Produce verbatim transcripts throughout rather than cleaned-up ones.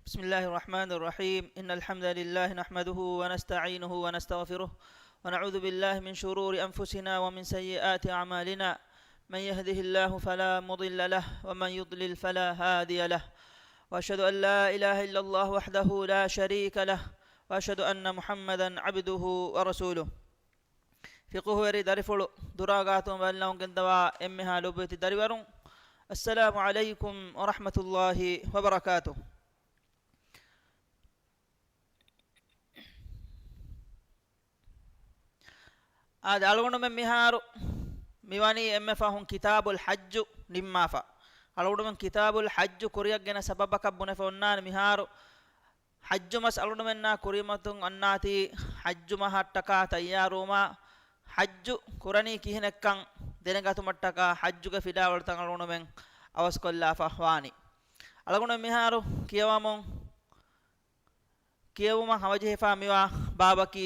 بسم الله الرحمن الرحيم. إن الحمد لله نحمده ونستعينه ونستغفره، ونعوذ بالله من شرور أنفسنا ومن سيئات أعمالنا. من يهده الله فلا مضل له، ومن يضلل فلا هادي له. وأشهد أن لا إله إلا الله وحده لا شريك له، وأشهد أن محمدا عبده ورسوله. ފިޤުހުވެރި ދަރިފުޅު ދުރާގާތުން ބައްލަވަން ގެންދަވާ އެންމެހާ ލޮބުވެތި ދަރިވަރުން، އައްސަލާމު ޢަލައިކުމް ވަރަޙްމަތުﷲި ވަބަރަކާތުހު. އާދެ، އަޅުގަނޑުމެން މިހާރު މިވަނީ އެންމެ ފަހުން ކިތާބުލް ޙައްޖު ނިންމާފަ. އަޅުގަނޑުމެން ކިތާބުލް ޙައްޖު ކުރިއަށް ގެނަ ސަބަބަކަށް ބުނެފަ އޮންނާނެ މިހާރު ޙައްޖު މަސް އަޅުގަނޑުމެންނާ ކުރިމަތުން އަންނާތީ ޙައްޖު މަހަށްޓަކާ ތައްޔާރުވުމާ، ޙައްޖު ކުރަނީ ކިހިނެއްކަން ދެނެގަތުމަށްޓަކާ ޙައްޖުގެ ފިލާވަޅުތައް އަޅުގަނޑުމެން އަވަސްކޮށްލާފަ ވާނީ. އަޅުގަނޑު މިހާރު ކިޔަވަމުން، ކިޔެވުމަށް ހަމަޖެހިފާ މިވާ ބާބަކީ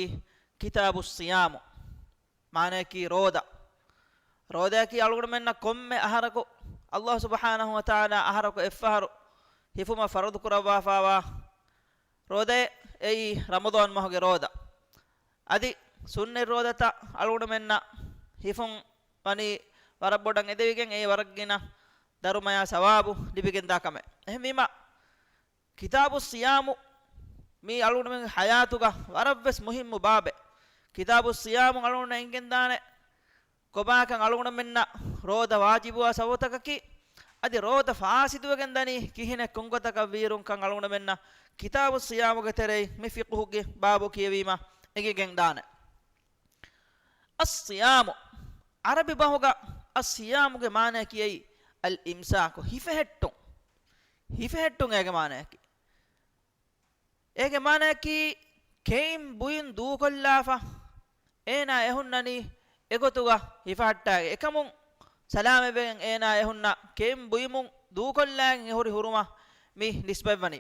ކިތާބުއްޞިޔާމު. މާނަޔަކީ ރޯދަ. ރޯދައަކީ އަޅުގަނޑުމެންނަށް ކޮންމެ އަހަރަކު، ﷲ ސުބްޙާނަހޫ ވަތަޢާލާ އަހަރަކު އެއްފަހަރު ހިފުމަށް ފަރުޟު ކުރައްވާފާވާ ރޯދައެއް، އެއީ ރަމަޟާން މަހުގެ ރޯދަ. އަދި ސުންނަތް ރޯދަތައް އަޅުގަނޑުމެންނަށް ހިފުން ވަނީ ވަރަށް ބޮޑަށް އެދެވިގެން، އެއީ ވަރަށް ގިނަ ދަރުމަޔާ ސަވާބު ލިބިގެންދާ ކަމެއް. އެހެންވީމަ، ކިތާބުއްޞިޔާމު މީ އަޅުގަނޑުމެންގެ ޙަޔާތުގަ ވަރަށްވެސް މުހިއްމު ބާބެއް. ކިތާބުއްޞިޔާމު އަޅުގަނޑުމެން އެނގިގެންދާނެ ކޮބާކަން އަޅުގަނޑުމެންނަށް ރޯދަ ވާޖިބުވާ ސަބަބުތަކަކީ، އަދި ރޯދަ ފާސިދުވެގެން ދަނީ ކިހިނެއް ކޮންގޮތަކަށް ވީއިރުންކަން އަޅުގަނޑުމެންނަށް ކިތާބުއްޞިޔާމުގެ ތެރެއިން މި ފިޤުހުގެ ބާބު ކިޔެވީމަ އެނގިގެންދާނެ. އައްޞިޔާމު. ޢަރަބި ބަހުގަ އައްޞިޔާމުގެ މާނަޔަކީ އެއީ އަލްއިމްސާކު، ހިފެހެއްޓުން. ހިފެހެއްޓުން އޭގެ މާނަޔަކީ. އޭގެ މާނަޔަކީ ކެއިން ބުއިން ދޫކޮށްލާފަ، އޭނާ އެހުންނަނީ އެގޮތުގަ ހިފަހައްޓާގެ. އެކަމުން ސަލާމަތްވެގެން އޭނާ އެހުންނަ ކެއިން ބުއިމުން ދޫކޮށްލާގެން އެހުރި ހުރުމަށް މި ނިސްބަތްވަނީ.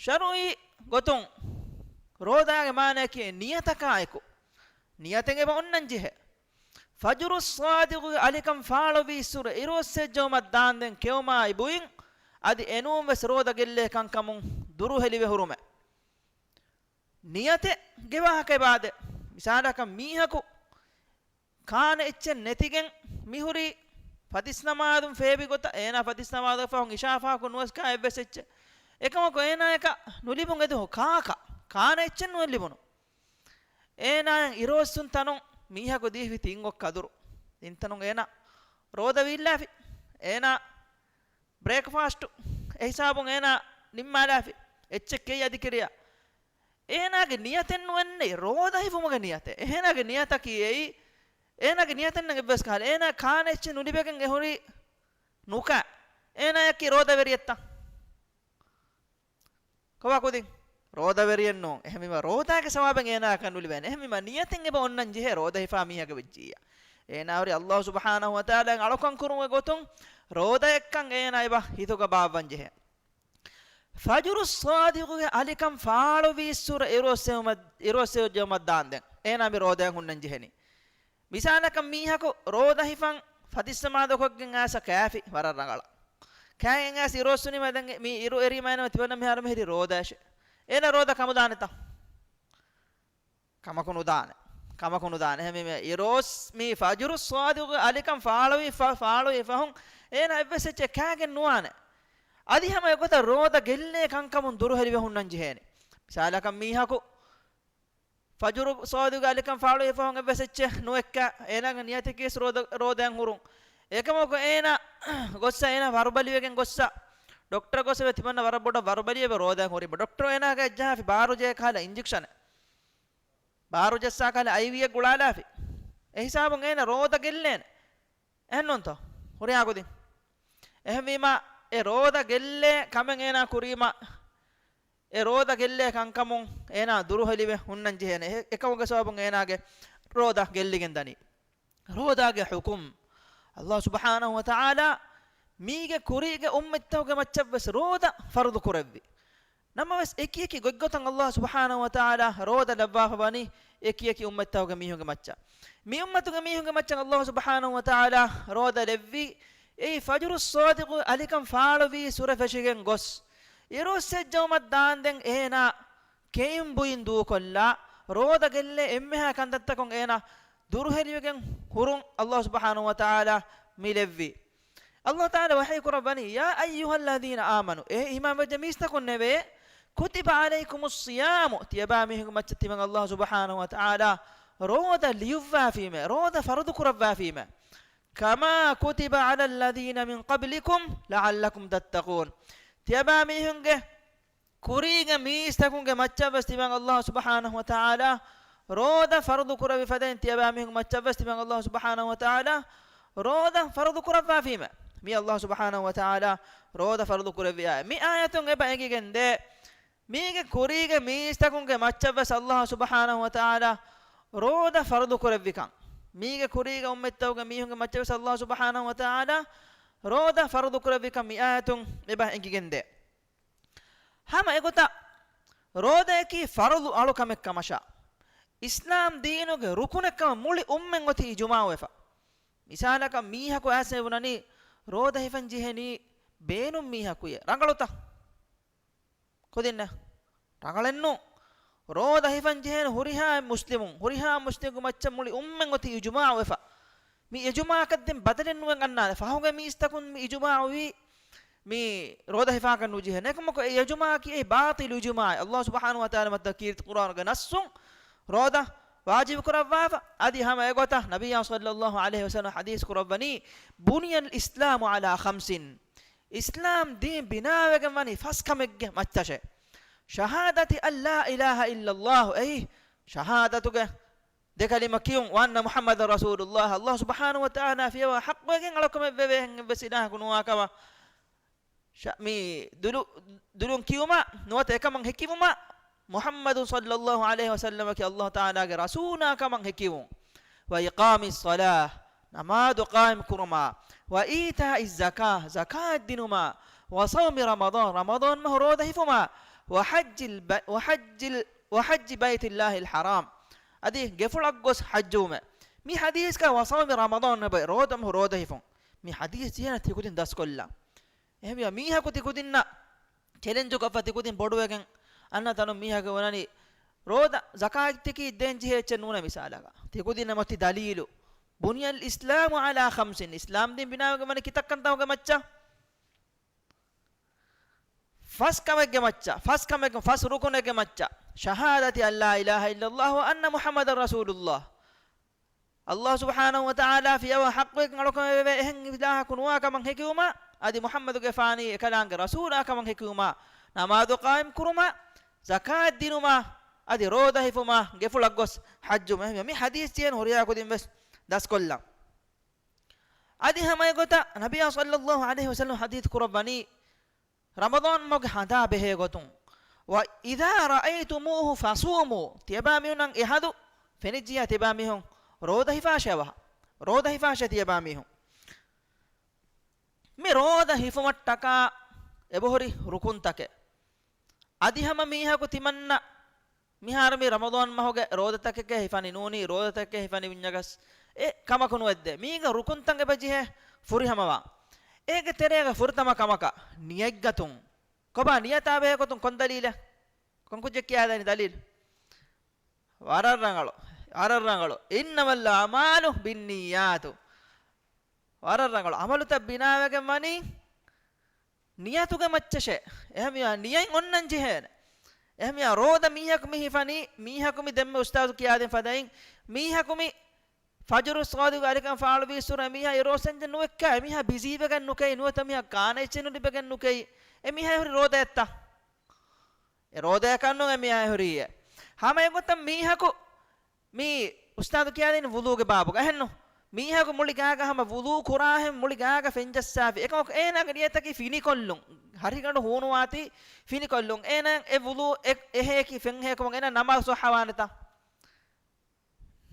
ޝަރުޢީ ގޮތުން ރޯދާގެ މާނަޔަކީ ނިޔަތަކާ އެކު. ނިޔަތެއް އެބަ އޮންނަން ޖެހޭ. ފަޖުރުއްޞާދިޤުގެ އަލިކަން ފާޅުވީއްސުރެ އިރުއޮއްސެއްޖައުމަށް ދާންދެން ކެއުމާއި ބުއިން، އަދި އެނޫންވެސް ރޯދަ ގެއްލޭ ކަންކަމުން ދުރުހެލިވެ ހުރުމެއް. ނިޔަތެއްގެ ވާހަކަ އެބާދެ. މިސާލަކަށް މީހަކު ކާނެ އެއްޗެއް ނެތިގެން މިހުރީ ފަތިސް ނަމާދުން ފޭބި ގޮތަށް، އޭނާ ފަތިސް ނަމާދުގެ ފަހުން އިޝާ ފަހަކު ނުވެސް ކާ އެއްވެސް އެއްޗެއް. އެކަމަކު އޭނާޔަކަށް ނުލިބުން އެދު ކާކަށް، ކާނެ އެއްޗެއް ނުވެ ލިބުނު. އޭނާއަށް އިރުއޮއްސުން ތަނުން މީހަކު ދީފި ތިން އޮށް ކަދުރު. ތިން ތަނުން އޭނާ ރޯދަ ވީއްލާފި. އޭނާ ބްރޭކްފާސްޓު އެހިސާބުން އޭނާ ނިންމާލާފި. އެއްޗެއް ކެއި އަދި ކިރިޔާ. އޭނާގެ ނިޔަތެއް ނުވެންނެ ރޯދަ ހިފުމުގެ ނިޔަތެއް. އޭނާގެ ނިޔަތަކީ އެއީ، އޭނާގެ ނިޔަތެއް ނަން އެއްވެސް ކަހަލަ. އޭނާ ކާނެ އެއްޗެއް ނުލިބެގެން އެހުރީ ނުކާ. އޭނާޔަކީ ރޯދަވެރިއެއްތަ؟ ކޮބާ ކުދިން؟ ރޯދަވެރިއެއް ނޫން. އެހެންވީމަ ރޯދާގެ ސަވާބެއް އޭނާއަކަށް ނުލިބޭނެ. އެހެންވީމަ ނިޔަތެއް އެބަ އޮންނަން ޖެހޭ ރޯދަ ހިފާ މީހަކަށް ވެއްޖިއްޔާ. އޭނާ ހުރި ﷲ ސުބްޙާނަހޫ ވަތަޢާލާއަށް އަޅުކަން ކުރުމުގެ ގޮތުން ރޯދައެއްކަން އޭނާ އެބަ ހިތުގަ ބާއްވަން ޖެހޭ. ފަޖުރުއްޞާދިޤުގެ އަލިކަން ފާޅުވީއްސުރެ އިރުއޮއްސެވުމަށް، އިރުއޮއްސެވިއްޖައުމަށް ދާންދެން އޭނާ މި ރޯދައަށް ހުންނަން ޖެހެނީ. މިސާލަކަށް މީހަކު ރޯދަ ހިފަން ފަތިސް ނަމާދު ކޮށްގެން އާސަ ކާފި ވަރަށް ރަނގަޅަށް. ކާގެން އާސް އިރުއޮއްސުނީމަ ދެން މި އިރު އެރީމައިނަމަ ތިބަންނަ މިހާރު މިހިރީ ރޯދައަށެ. އޭނަ ރޯދަ ކަމުދާނެތަ؟ ކަމަކު ނުދާނެ. ކަމަކު ނުދާނެ. އެހެންވީމަ އިރުއޮއްސް މި ފަޖުރުއްޞާދިޤުގެ އަލިކަން ފާޅުވި ފަ-، ފާޅުވި ފަހުން އޭނަ އެއްވެސް އެއްޗެއް ކާގެން ނުވާނެ. އަދި ހަމަ އެގޮތަށް ރޯދަ ގެއްލޭ ކަންކަމުން ދުރުހެލިވެ ހުންނަން ޖެހޭނެ. މިސާލަކަށް މީހަކު ފަޖުރުއްޞާދިޤުގެ އަލިކަން ފާޅުވި ފަހުން އެއްވެސް އެއްޗެއް ނުއެއްކާ، އޭނާގެ ނިޔަތަކީ ވެސް ރޯދަ، ރޯދައިން ހުރުން. އެކަމަކު އޭނާ ގޮއްސަ، އޭނާ ވަރުބަލިވެގެން ގޮއްސަ، ޑޮކްޓަރަށް ގޮސް އެބަ ތިމަންނަ ވަރަށް ބޮޑަށް ވަރުބަލި އެބަ ރޯދައިން ހުރީމަ. ޑޮކްޓަރު އޭނާގެ އައްޖަހާފި ބާރު ޖެހޭ ކަހަލަ އިންޖެކްޝަނެއް. ބާރު ޖައްސާ ކަހަލަ އައިވީއެއް ގުޅާލާފި. އެހިސާބުން އޭނަ ރޯދަ ގެއްލޭނެ. އެހެންނޫންތޯ؟ ހުރިހާ ކުދިން. އެހެންވީމަ، އެ ރޯދަ ގެއްލޭ ކަމެއް އޭނާ ކުރީމަ، އެ ރޯދަ ގެއްލޭ ކަންކަމުން އޭނާ ދުރުހެލިވެ ހުންނަން ޖެހޭނެ. އެ-، އެކަމުގެ ސަބަބުން އޭނާގެ ރޯދަ ގެއްލިގެން ދަނީ. ރޯދާގެ ޙުކުމް. ﷲ ސުބްޙާނަހޫ ވަތަޢާލާ މީގެ ކުރީގެ އުއްމަތްތަކުގެ މައްޗަށްވެސް ރޯދަ ފަރުޟު ކުރެއްވި. ނަމަވެސް، އެކިއެކި ގޮތްގޮތަށް ﷲ ސުބްޙާނަހޫ ވަތަޢާލާ ރޯދަ ލައްވާފަ ވަނީ އެކިއެކި އުއްމަތްތަކުގެ މީހުންގެ މައްޗަށް. މި އުއްމަތުގެ މީހުންގެ މައްޗަށް ﷲ ސުބްޙާނަހޫ ވަތަޢާލާ ރޯދަ ލެއްވީ، އެއީ ފަޖުރުއްޞާދިޤު އަލިކަން ފާޅުވީއްސުރެ ފެށިގެން ގޮސް، އިރުއްސެއްޖައުމަށް ދާންދެން އޭނާ ކެއިން ބުއިން ދޫކޮށްލާ، ރޯދަ ގެއްލޭ އެންމެހާ ކަންތައްތަކުން އޭނާ ދުރުހެލިވެގެން ހުރުން އައްލާހު ސުބްޙާނަހު ވަތަޢާލާ މިލެއްވި. އައްލާހު ތަޢާލާ ވަޙީ ކުރައްވަނީ، يا أيها الذين آمنوا، އޭ އީމާންވެއްޖެ މީސްތަކުންނެވޭ، كتب عليكم الصيام، ތިޔަބާމީހުންގެ މައްޗަށް ތިމަން އައްލާހު ސުބްޙާނަހު ވަތަޢާލާ ރޯދަ ލިޔުއްވާފީމެ، ރޯދަ ފަރުޟު ކުރައްވާފީމެ. كما كتب على الذين من قبلكم لعلكم تتقون. ތިޔަބާމީހުންގެ ކުރީގެ މީސްތަކުންގެ މައްޗަށްވެސް ތިމަން އައްލާހު ސުބްޙާނަހު ވަތަޢާލާ ރޯދަ ފަރުޟު ކުރެއްވި ފަދައިން، ތިޔަބާމީހުންގެ މައްޗަށްވެސް ތިމަން އައްލާހު ސުބްޙާނަހު ވަތަޢާލާ ރޯދަ ފަރުޟު ކުރައްވާފީމެ. މި އައްލާހު ސުބްޙާނަހު ވަތަޢާލާ ރޯދަ ފަރުޟު ކުރެއްވި އާޔަތް. މި އާޔަތުން އެބަ އެނގިގެންދޭ، މީގެ ކުރީގެ މީސްތަކުންގެ މައްޗަށްވެސް އައްލާހު ސުބްޙާނަހު ވަތަޢާލާ ރޯދަ ފަރުޟު ކުރެއްވިކަން، މީގެ ކުރީގެ އުއްމަތްތަކުގެ މީހުންގެ މައްޗަށްވެސް އައްލާހު ސުބްޙާނަހު ވަތަޢާލާ ރޯދަ ފަރުޟު ކުރެއްވިކަން މި އާޔަތުން އެބަ އެނގިގެންދޭ. ހަމަ އެގޮތަށް ރޯދައަކީ ފަރުޟު އަޅުކަމެއްކަމަށާ، އިސްލާމް ދީނުގެ ރުކުނެއްކަމަށް މުޅި އުއްމަތް އޮތީ އިޖުމާޢުވެފަ. މިސާލަކަށް މީހަކު އައިސް ބުނަނީ، ރޯދަ ހިފަން ޖެހެނީ ބޭނުން މީހަކުޔޭ. ރަނގަޅުތަ؟ ކުދިންނެއް ރަނގަޅެއްނު. ރޯދަ ހިފަން ޖެހޭނެ ހުރިހާ މުސްލިމުން، ހުރިހާ މުސްލިމުގެ މައްޗަށް މުޅި އުއްމަތް އޮތީ އިޖުމާޢުވެފަ. މި އިޖުމާޢަކަށް ދެން ބަދަލެއް ނުވެ އަންނާނެ. ފަހުގެ މީސްތަކުން މި އިޖުމާޢުވީ މި ރޯދަ ހިފާކަށް ނުޖެހޭނެ. އެކަމަކު އެ އިޖުމާޢަކީ އެއީ ބާޠިލު އިޖުމާޢެއް. އައްލާހު ސުބްޙާނަހު ވަތަޢާލާ މައްޗަށް ކީރިތި ޤުރްއާނުގެ ނައްޞުން ރޯދަ ވާޖިބު ކުރައްވާފަ. އަދި ހަމަ އެގޮތަށް ނަބިއްޔާ ޞައްލައްލާހު ޢަލައިހި ވަސައްލަމަ ޙަދީޘް ކުރައްވަނީ، بني الإسلام على خمس. އިސްލާމް ދީން ބިނާވެގެން ވަނީ ފަސް ކަމެއްގެ މައްޗަށޭ. شهادة أن لا إله إلا الله، އެއީ ޝަހާދަތުގެ ދެ ކަލިމަ ކިޔުން، وأن محمدا رسول الله، އައްލާހު ސުބްޙާނަހު ވަތަޢާލާ ފިޔަވާ ޙައްޤުވެގެން އަޅުކަމެއް ވެވޭ އެހެން އެއްވެސް އިލާހަކު ނުވާ ކަމަށް، ޝަ-، މި ދުލު-، ދުލުން ކިޔުމަށް ނުވަތަ އެކަމަށް ހެކިވުމަށް، މުޙައްމަދު ޞައްލައްލާހު ޢަލައިހި ވަސައްލަމަކީ އައްލާހު ތަޢާލާގެ ރަސޫލާ ކަމަށް ހެކިވުން. وإقام الصلاة، ނަމާދު ޤާއިމް ކުރުމާ، وإيتاء الزكاة، ޒަކާތް ދިނުމާ، وصوم رمضان، ރަމަޟާން މަހު ރޯދަ ހިފުމާ، وحج الب-، وحج ال-، وحج بيت الله الحرام، އަދި ގެފުޅަށް ގޮސް ޙައްޖުވުމެއް. މި ޙަދީޘްގަ وصوم رمضان ނެބައި، ރޯދަ މަހު ރޯދަ ހިފުން. މި ޙަދީޘް ޖެހޭނެ ތިކުދިން ދަސްކޮށްލާ. އެހެންވިޔާ މީހަކު ތިކުދިންނަށް ޗެލެންޖު ކޮށްފަ ތިކުދިން ބޮޑުވެގެން އަންނަ ތަނުން މީހަކު ވަނަނީ، ރޯދަ ޒަކާތަކީ ދޭން ޖެހޭ އެއްޗެއް ނޫނޭ މިސާލަކަށް. ތިކުދިންނަށް މަތި ދަލީލު. بني الإسلام على خمس، އިސްލާމް ދީން ބިނާވެގެން ވަނީ ކިތައް ކަންތަކުގެ މައްޗަށް؟ ފަސް ކަމެއްގެ މައްޗަށް، ފަސް ކަމެއްގެ، ފަސް ރުކުނެއްގެ މައްޗަށް. شهادة أن لا إله إلا الله وأن محمدا رسول الله. އައްލާހު ސުބްޙާނަހު ވަތަޢާލާ ފިޔަވާ ޙައްޤުވެގެން އަޅުކަމެވެ އެހެން އިލާހަކު ނުވާ ކަމަށް ހެކިވުމާ، އަދި މުޙައްމަދުގެފާނީ އެކަލާނގެ ރަސޫލާ ކަމަށް ހެކިވުމާ، ނަމާދު ޤާއިމް ކުރުމާ، ޒަކާތް ދިނުމާ، އަދި ރޯދަ ހިފުމާ، ގެފުޅަށް ގޮސް ޙައްޖު މެ-، މި ޙަދީޘް ޖެހޭނެ ހުރިހާ ކުދިން ވެސް ދަސްކޮށްލަން. އަދި ހަމަ އެގޮތަށް ނަބިއްޔާ ޞައްލައްލާހު ޢަލައިހި ވަސައްލަމަ ޙަދީޘް ކުރައްވަނީ، ރަމަޟާން މަހުގެ ހަނދާ ބެހޭ ގޮތުން، وإذا رأيتموه فصوموا، ތިޔަބާމީހުންނަށް އެ ހަނދު ފެނިއްޖިޔާ ތިޔަބާމީހުން ރޯދަ ހިފާށޭ ވަހަށް، ރޯދަ ހިފާށޭ ތިޔަބާމީހުން. މި ރޯދަ ހިފުމަށްޓަކާ އެބަހުރި ރުކުންތަކެއް. އަދި ހަމަ މީހަކު ތިމަންނަ މިހާރު މި ރަމަޟާން މަހުގެ ރޯދަތަކެކޭ ހިފަނީ ނޫނީ، ރޯދަތަކެކޭ ހިފަނީ ވިންޏަކަސް އެ ކަމަކު ނުވެއްދޭ. މީގަ ރުކުންތައް އެބަ ޖެހޭ ފުރިހަމަވާ. އޭގެ ތެރޭގަ ފުރަތަމަ ކަމަކަށް ނިޔަތްގަތުން. ކޮބާ ނިޔަތާ ބެހޭ ގޮތުން ކޮން ދަލީލެއް؟ ކޮން ކުއްޖެއް ކިޔާދޭނީ ދަލީލު؟ ވަރަށް ރަނގަޅު. ވަރަށް ރަނގަޅު. إنما الأعمال بالنيات. ވަރަށް ރަނގަޅު. ޢަމަލުތައް ބިނާވެގެން ވަނީ ނިޔަތުގެ މައްޗަށޭ. އެހެންވިޔާ ނިޔަތް އޮންނަން ޖެހޭނެ. އެހެންވިޔާ ރޯދަ މީހަކު މި ހިފަނީ، މީހަކު މި ދެންމެ އުސްތާޒު ކިޔާދިން ފަދައިން، މީހަކު މި ފަޖުރު ޞާދިޤު އަލިކަން ފާޅުވީއްސުރެ މީހާ އިރޯސެންޖެ ނުވެއްކާ، އެމީހާ ބިޒީވެގެން ނުކެއި، ނުވަތަ މީހާ ކާނެ އެއްޗެއް ނުލިބެގެން ނުކެއި، އެމީހާ ހުރި ރޯދައަށްތަ؟ އެ ރޯދައަކަށް ނޫން އެމީހާ ހުރީއޭ. ހަމަ އެގޮތަށް މީހަކު މީ އުސްތާދު ކިޔާދިން ވުޟޫގެ ބާބުގަ އެހެންނު؟ މީހަކު މުޅި ގާގަ ހަމަ ވުޟޫ ކުރާހެން މުޅި ގާގަ ފެންޖައްސާފި. އެކަމަކު އޭނާގެ ނިޔަތަކީ ފިނިކޮށްލުން. ހަށިގަނޑު ހޫނުވާތީ ފިނިކޮށްލުން. އޭނާ އެ ވުޟޫ އެ-، އެހޭކި ފެންހޭކުމުން އޭނާ ނަމާދު ޞައްޙަވާނެތަ؟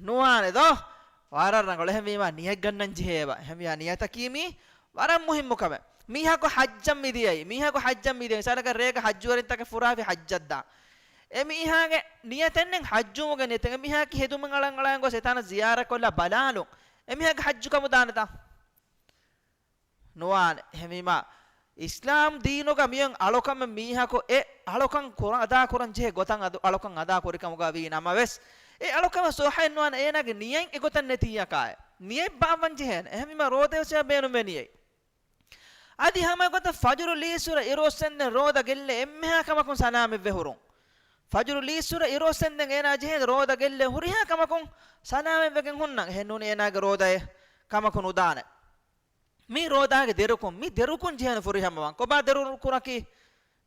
ނުވާނެ ދޯ؟ ވަރަށް ރަނގަޅު. އެހެންވީމާ ނިޔަތް ގަންނަން ޖެހޭ އެބަ. އެހެންވިޔާ ނިޔަތަކީ މީ ވަރަށް މުހިއްމު ކަމެއް. މީހަކު ޙައްޖަށް މިދިޔައީ. މީހަކު ޙައްޖަށް މިދިޔައީ. މިސާލަކަށް ރޭގަ ޙައްޖުވެރިންތަކެއް ފުރާފި ޙައްޖަށް ދާ. އެ މީހާގެ ނިޔަތެއް ނެތް ޙައްޖުވުމުގެ ނިޔަތެއް. އެ މީހާއަކީ ހެދުމަށް އަޅަން އަޅަން ގޮސް އެތާނަށް ޒިޔާރަތް ކޮށްލާ ބަލާލުން. އެ މީހާގެ ޙައްޖު ކަމުދާނެތަ؟ ނުވާނެ. އެހެންވީމާ، އިސްލާމް ދީނުގަ މިއޮތް އަޅުކަމެއް މީހަކު އެ އަޅުކަން ކުރަ-، އަދާކުރަން ޖެހޭ ގޮތަށް އަދު-، އަޅުކަން އަދާކުރިކަމުގަ ވީ ނަމަވެސް، އެ އަޅުކަމަށް ސޮއްހައެއް ނުވާނެ އޭނާގެ ނިޔަތް އެގޮތަށް ނެތިއްޔާކާއެއް. ނިޔަތް ބާއްވަން ޖެހޭނެ. އެހެންވީމަ ރޯދަ އެއްވެސް ބޭނުމެއް ނިޔަތް. އަދި ހަމަ އެގޮތަށް ފަޖުރު ލީއްސުރަ އިރުއޮއްސެންދެން ރޯދަ ގެއްލޭ އެންމެހާ ކަމަކުން ސަލާމަތްވެ ހުރުން. ފަޖުރު ލީއްސުރަ އިރުއޮއްސެންދެން އޭނާ ޖެހޭ ރޯދަ ގެއްލޭ ހުރިހާ ކަމަކުން ސަލާމަތްވެގެން ހުންނަން. އެހެންނޫނީ އޭނާގެ ރޯދައެއް ކަމަކު ނުދާނެ. މީ ރޯދާގެ ދެރުކުން، މި ދެރުކުން ޖެހޭނެ ފުރިހަމަވާން. ކޮބާ ދެރުކުރަކީ؟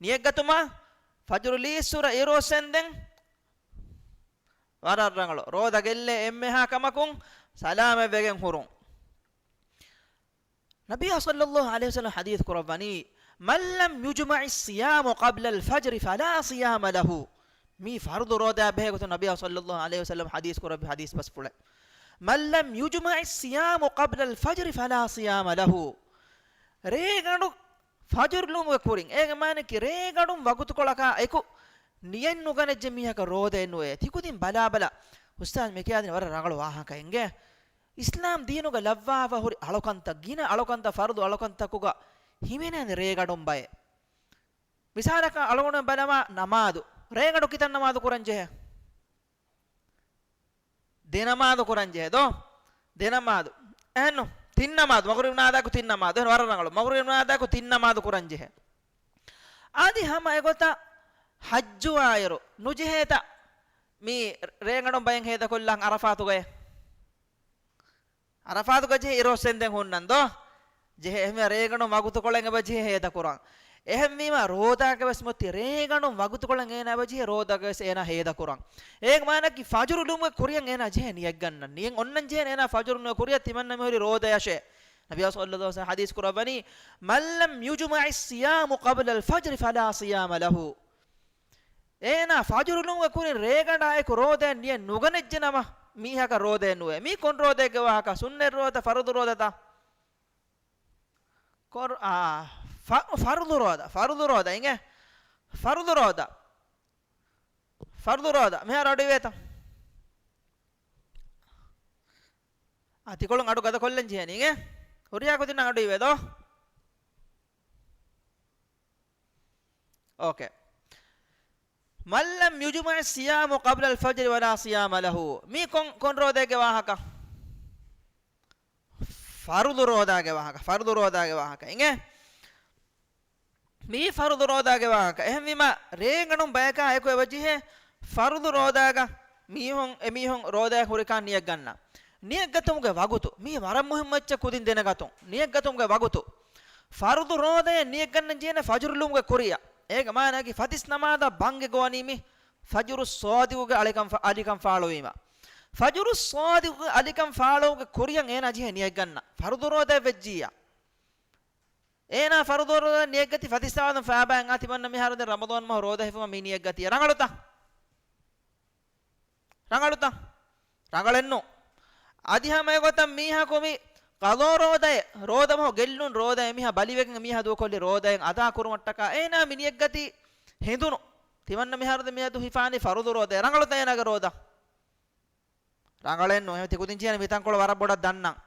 ނިޔަތްގަތުމާ، ފަޖުރު ލީއްސުރަ އިރުއޮއްސެންދެން ވަރަށް ރަނގަޅު. ރޯދަ ގެއްލޭ އެންމެހާ ކަމަކުން ސަލާމަތްވެގެން ހުރުން. ނަބިއްޔާ ޞައްލައްލާހު ޢަލައިހި ވަސައްލަމަ ޙަދީޘް ކުރައްވަނީ، "من لم يجمع الصيام قبل الفجر فلا صيام له." މީ ފަރުޟު ރޯދާ ބެހޭ ގޮތުން ނަބިއްޔާ ޞައްލައްލާހު ޢަލައިހި ވަސައްލަމަ ޙަދީޘް ކުރައްވި ޙަދީޘް ބަސްފުޅެއް. "من لم يجمع الصيام قبل الفجر فلا صيام له." ރޭގަނޑު ފަޖުރު ލުމުގެ ކުރިން، އޭގެ މާނައަކީ ރޭގަނޑުން ވަގުތުކޮޅަކާ އެކު ނިޔަތް ނުގަނެއްޖެ މީހަކަށް ރޯދައެއް ނުވޭ. ތިކުދިން ބަލާބަލަ، އުސްތާޛް މި ކިޔާދިން ވަރަށް ރަނގަޅު ވާހަކައެއް އިނގޭ. އިސްލާމް ދީނުގަ ލައްވާފަ ހުރި އަޅުކަންތައް، ގިނަ އަޅުކަންތައް، ފަރުޟު އަޅުކަންތަކުގަ ހިމެނޭނެ ރޭގަނޑުން ބައެއް. މިސާލަކަށް އަޅުގަނޑު ބަލަމާ ނަމާދު. ރޭގަނޑު ކިތައް ނަމާދު ކުރަން ޖެހޭ؟ ދެ ނަމާދު ކުރަން ޖެހޭ ދޯ؟ ދެ ނަމާދު. އެހެންނު؟ ތިން ނަމާދު. މަޣުރިބް ނަމާދާއެކު ތިން ނަމާދު. އެހެން ވަރަށް ރަނގަޅު. މަޣުރިބް ނަމާދާއެކު ތިން ނަމާދު ކުރަން ޖެހޭ. އަދި ހަމަ އެގޮތަށް ޙައްޖުވާއިރު ނުޖެހޭތަ މި ރޭގަނޑުން ބައެއް ހޭދަކޮށްލާން ޢަރަފާތުގައޭ؟ ޢަރަފާތުގަ ޖެހޭ އިރުއޮއްސެންދެން ހުންނަން ދޯ؟ ޖެހޭ. އެހެންވީމަ ރޭގަނޑުން ވަގުތުކޮޅެއް އެބަ ޖެހޭ ހޭދަކުރަން. އެހެންވީމަ ރޯދާގެ ވެސް މޮތި ރޭގަނޑުން ވަގުތުކޮޅެއް އޭނާ އެބަ ޖެހޭ ރޯދާގެ ވެސް އޭނާ ހޭދަކުރަން. އޭގެ މާނައަކީ ފަޖުރު ލުމުގެ ކުރިއަށް އޭނާ ޖެހޭ ނިޔަތްގަންނަން. ނިޔަތް އޮންނަން ޖެހޭނެ އޭނާ ފަޖުރު ލުމުގެ ކުރިއަށް ތިމަންނަ މިހުރި ރޯދަޔަށޭ. ނަބިއްޔާ ޞައްލައްލާހު ޢަލައިހި ވަސައްލަމަ ޙަދީޘް ކުރައްވަނީ، "من لم يجمع الصيام قبل الفجر فلا صيام له." އޭނާ ފަޖުރު ލުމުގެ ކުރިން ރޭގަނޑާއެކު ރޯދައެއް ނިޔަތް ނުގަނެއްޖެ ނަމަ، މީހަކަށް ރޯދައެއް ނުވޭ. މީ ކޮން ރޯދައެއްގެ ވާހަކަ؟ ސުންނަތް ރޯދަ، ފަރުޟު ރޯދަތަ؟ ކޮރ-، އާ، ފަ-، ފަރުޟު ރޯދަ، ފަރުޟު ރޯދަ އިނގޭ. ފަރުޟު ރޯދަ. ފަރުޟު ރޯދަ. މިހާރު އަޑު އިވޭތަ؟ އާ، ތިކޮޅުން އަޑު ގަދަ ކޮށްލަން ޖެހޭނީ އިނގޭ. ހުރިހާ ކުދިންނަށް އަޑު އިވޭ ދޯ؟ އޯކޭ. "من لم يجمع الصيام قبل الفجر فلا صيام له." މީ ކޮން، ކޮން ރޯދައެއްގެ ވާހަކަ؟ ފަރުޟު ރޯދާގެ ވާހަކަ، ފަރުޟު ރޯދާގެ ވާހަކަ އިނގޭ. މީ ފަރުޟު ރޯދާގެ ވާހަކަ. އެހެންވީމަ، ރޭގަނޑުން ބަޔަކާ އެކު އެބަޖެހޭ ފަރުޟު ރޯދާގަ މީހުން، އެމީހުން ރޯދައަށް ހުރިކާ ނިޔަތްގަންނަ. ނިޔަތްގަތުމުގެ ވަގުތު. މީ ވަރަށް މުހިއްމު އެއްޗެއް ކުދިން ދެނެގަތުން. ނިޔަތްގަތުމުގެ ވަގުތު. ފަރުޟު ރޯދައެއް ނިޔަތްގަންނަން ޖެހޭނެ ފަޖުރު ލުމުގެ ކުރިއަށް. އޭގެ މާނައަކީ ފަތިސް ނަމާދަށް ބަންގެ ގޮވަނީ މި ފަޖުރު ޞާދިޤުގެ އަލިކަން ފަ-، އަލިކަން ފާޅުވީމަ. ފަޖުރު ޞާދިޤުގެ އަލިކަން ފާޅުވުމުގެ ކުރިއަށް އޭނާ ޖެހޭ ނިޔަތްގަންނަ. ފަރުޟު ރޯދައެއް ވެއްޖިއްޔާ. އޭނާ ފަރުޟު ރޯދަ ނިޔަތްގަތީ ފަތިސް ނަމާދުން ފާބައިން އާ ތިމަންނަ މިހާރު ދެން ރަމަޟާން މަހު ރޯދަ ހިފުމަށް މި ނިޔަތްގަތީ. ރަނގަޅުތަ؟ ރަނގަޅުތަ؟ ރަނގަޅެއްނު. އަދި ހަމަ އެގޮތަށް މީހަކު މި ޤަޟާ ރޯދައެއް، ރޯދަ މަހު ގެއްލުން ރޯދައެއް މީހާ ބަލިވެގެން މީހާ ދޫކޮށްލި ރޯދައެއް އަދާ ކުރުމަށްޓަކާ އޭނާ މި ނިޔަތްގަތީ ހެނދުނު. ތިމަންނަ މިހާރު ދެން މިއަދު ހިފާނީ ފަރުޟު ރޯދައެއް. ރަނގަޅުތަ އޭނާގެ ރޯދަ؟ ރަނގަޅެއްނު. އެހެން ތިކުދިން ޖެހޭނެ މިތަންކޮޅު ވަރަށް ބޮޑަށް ދަންނަން.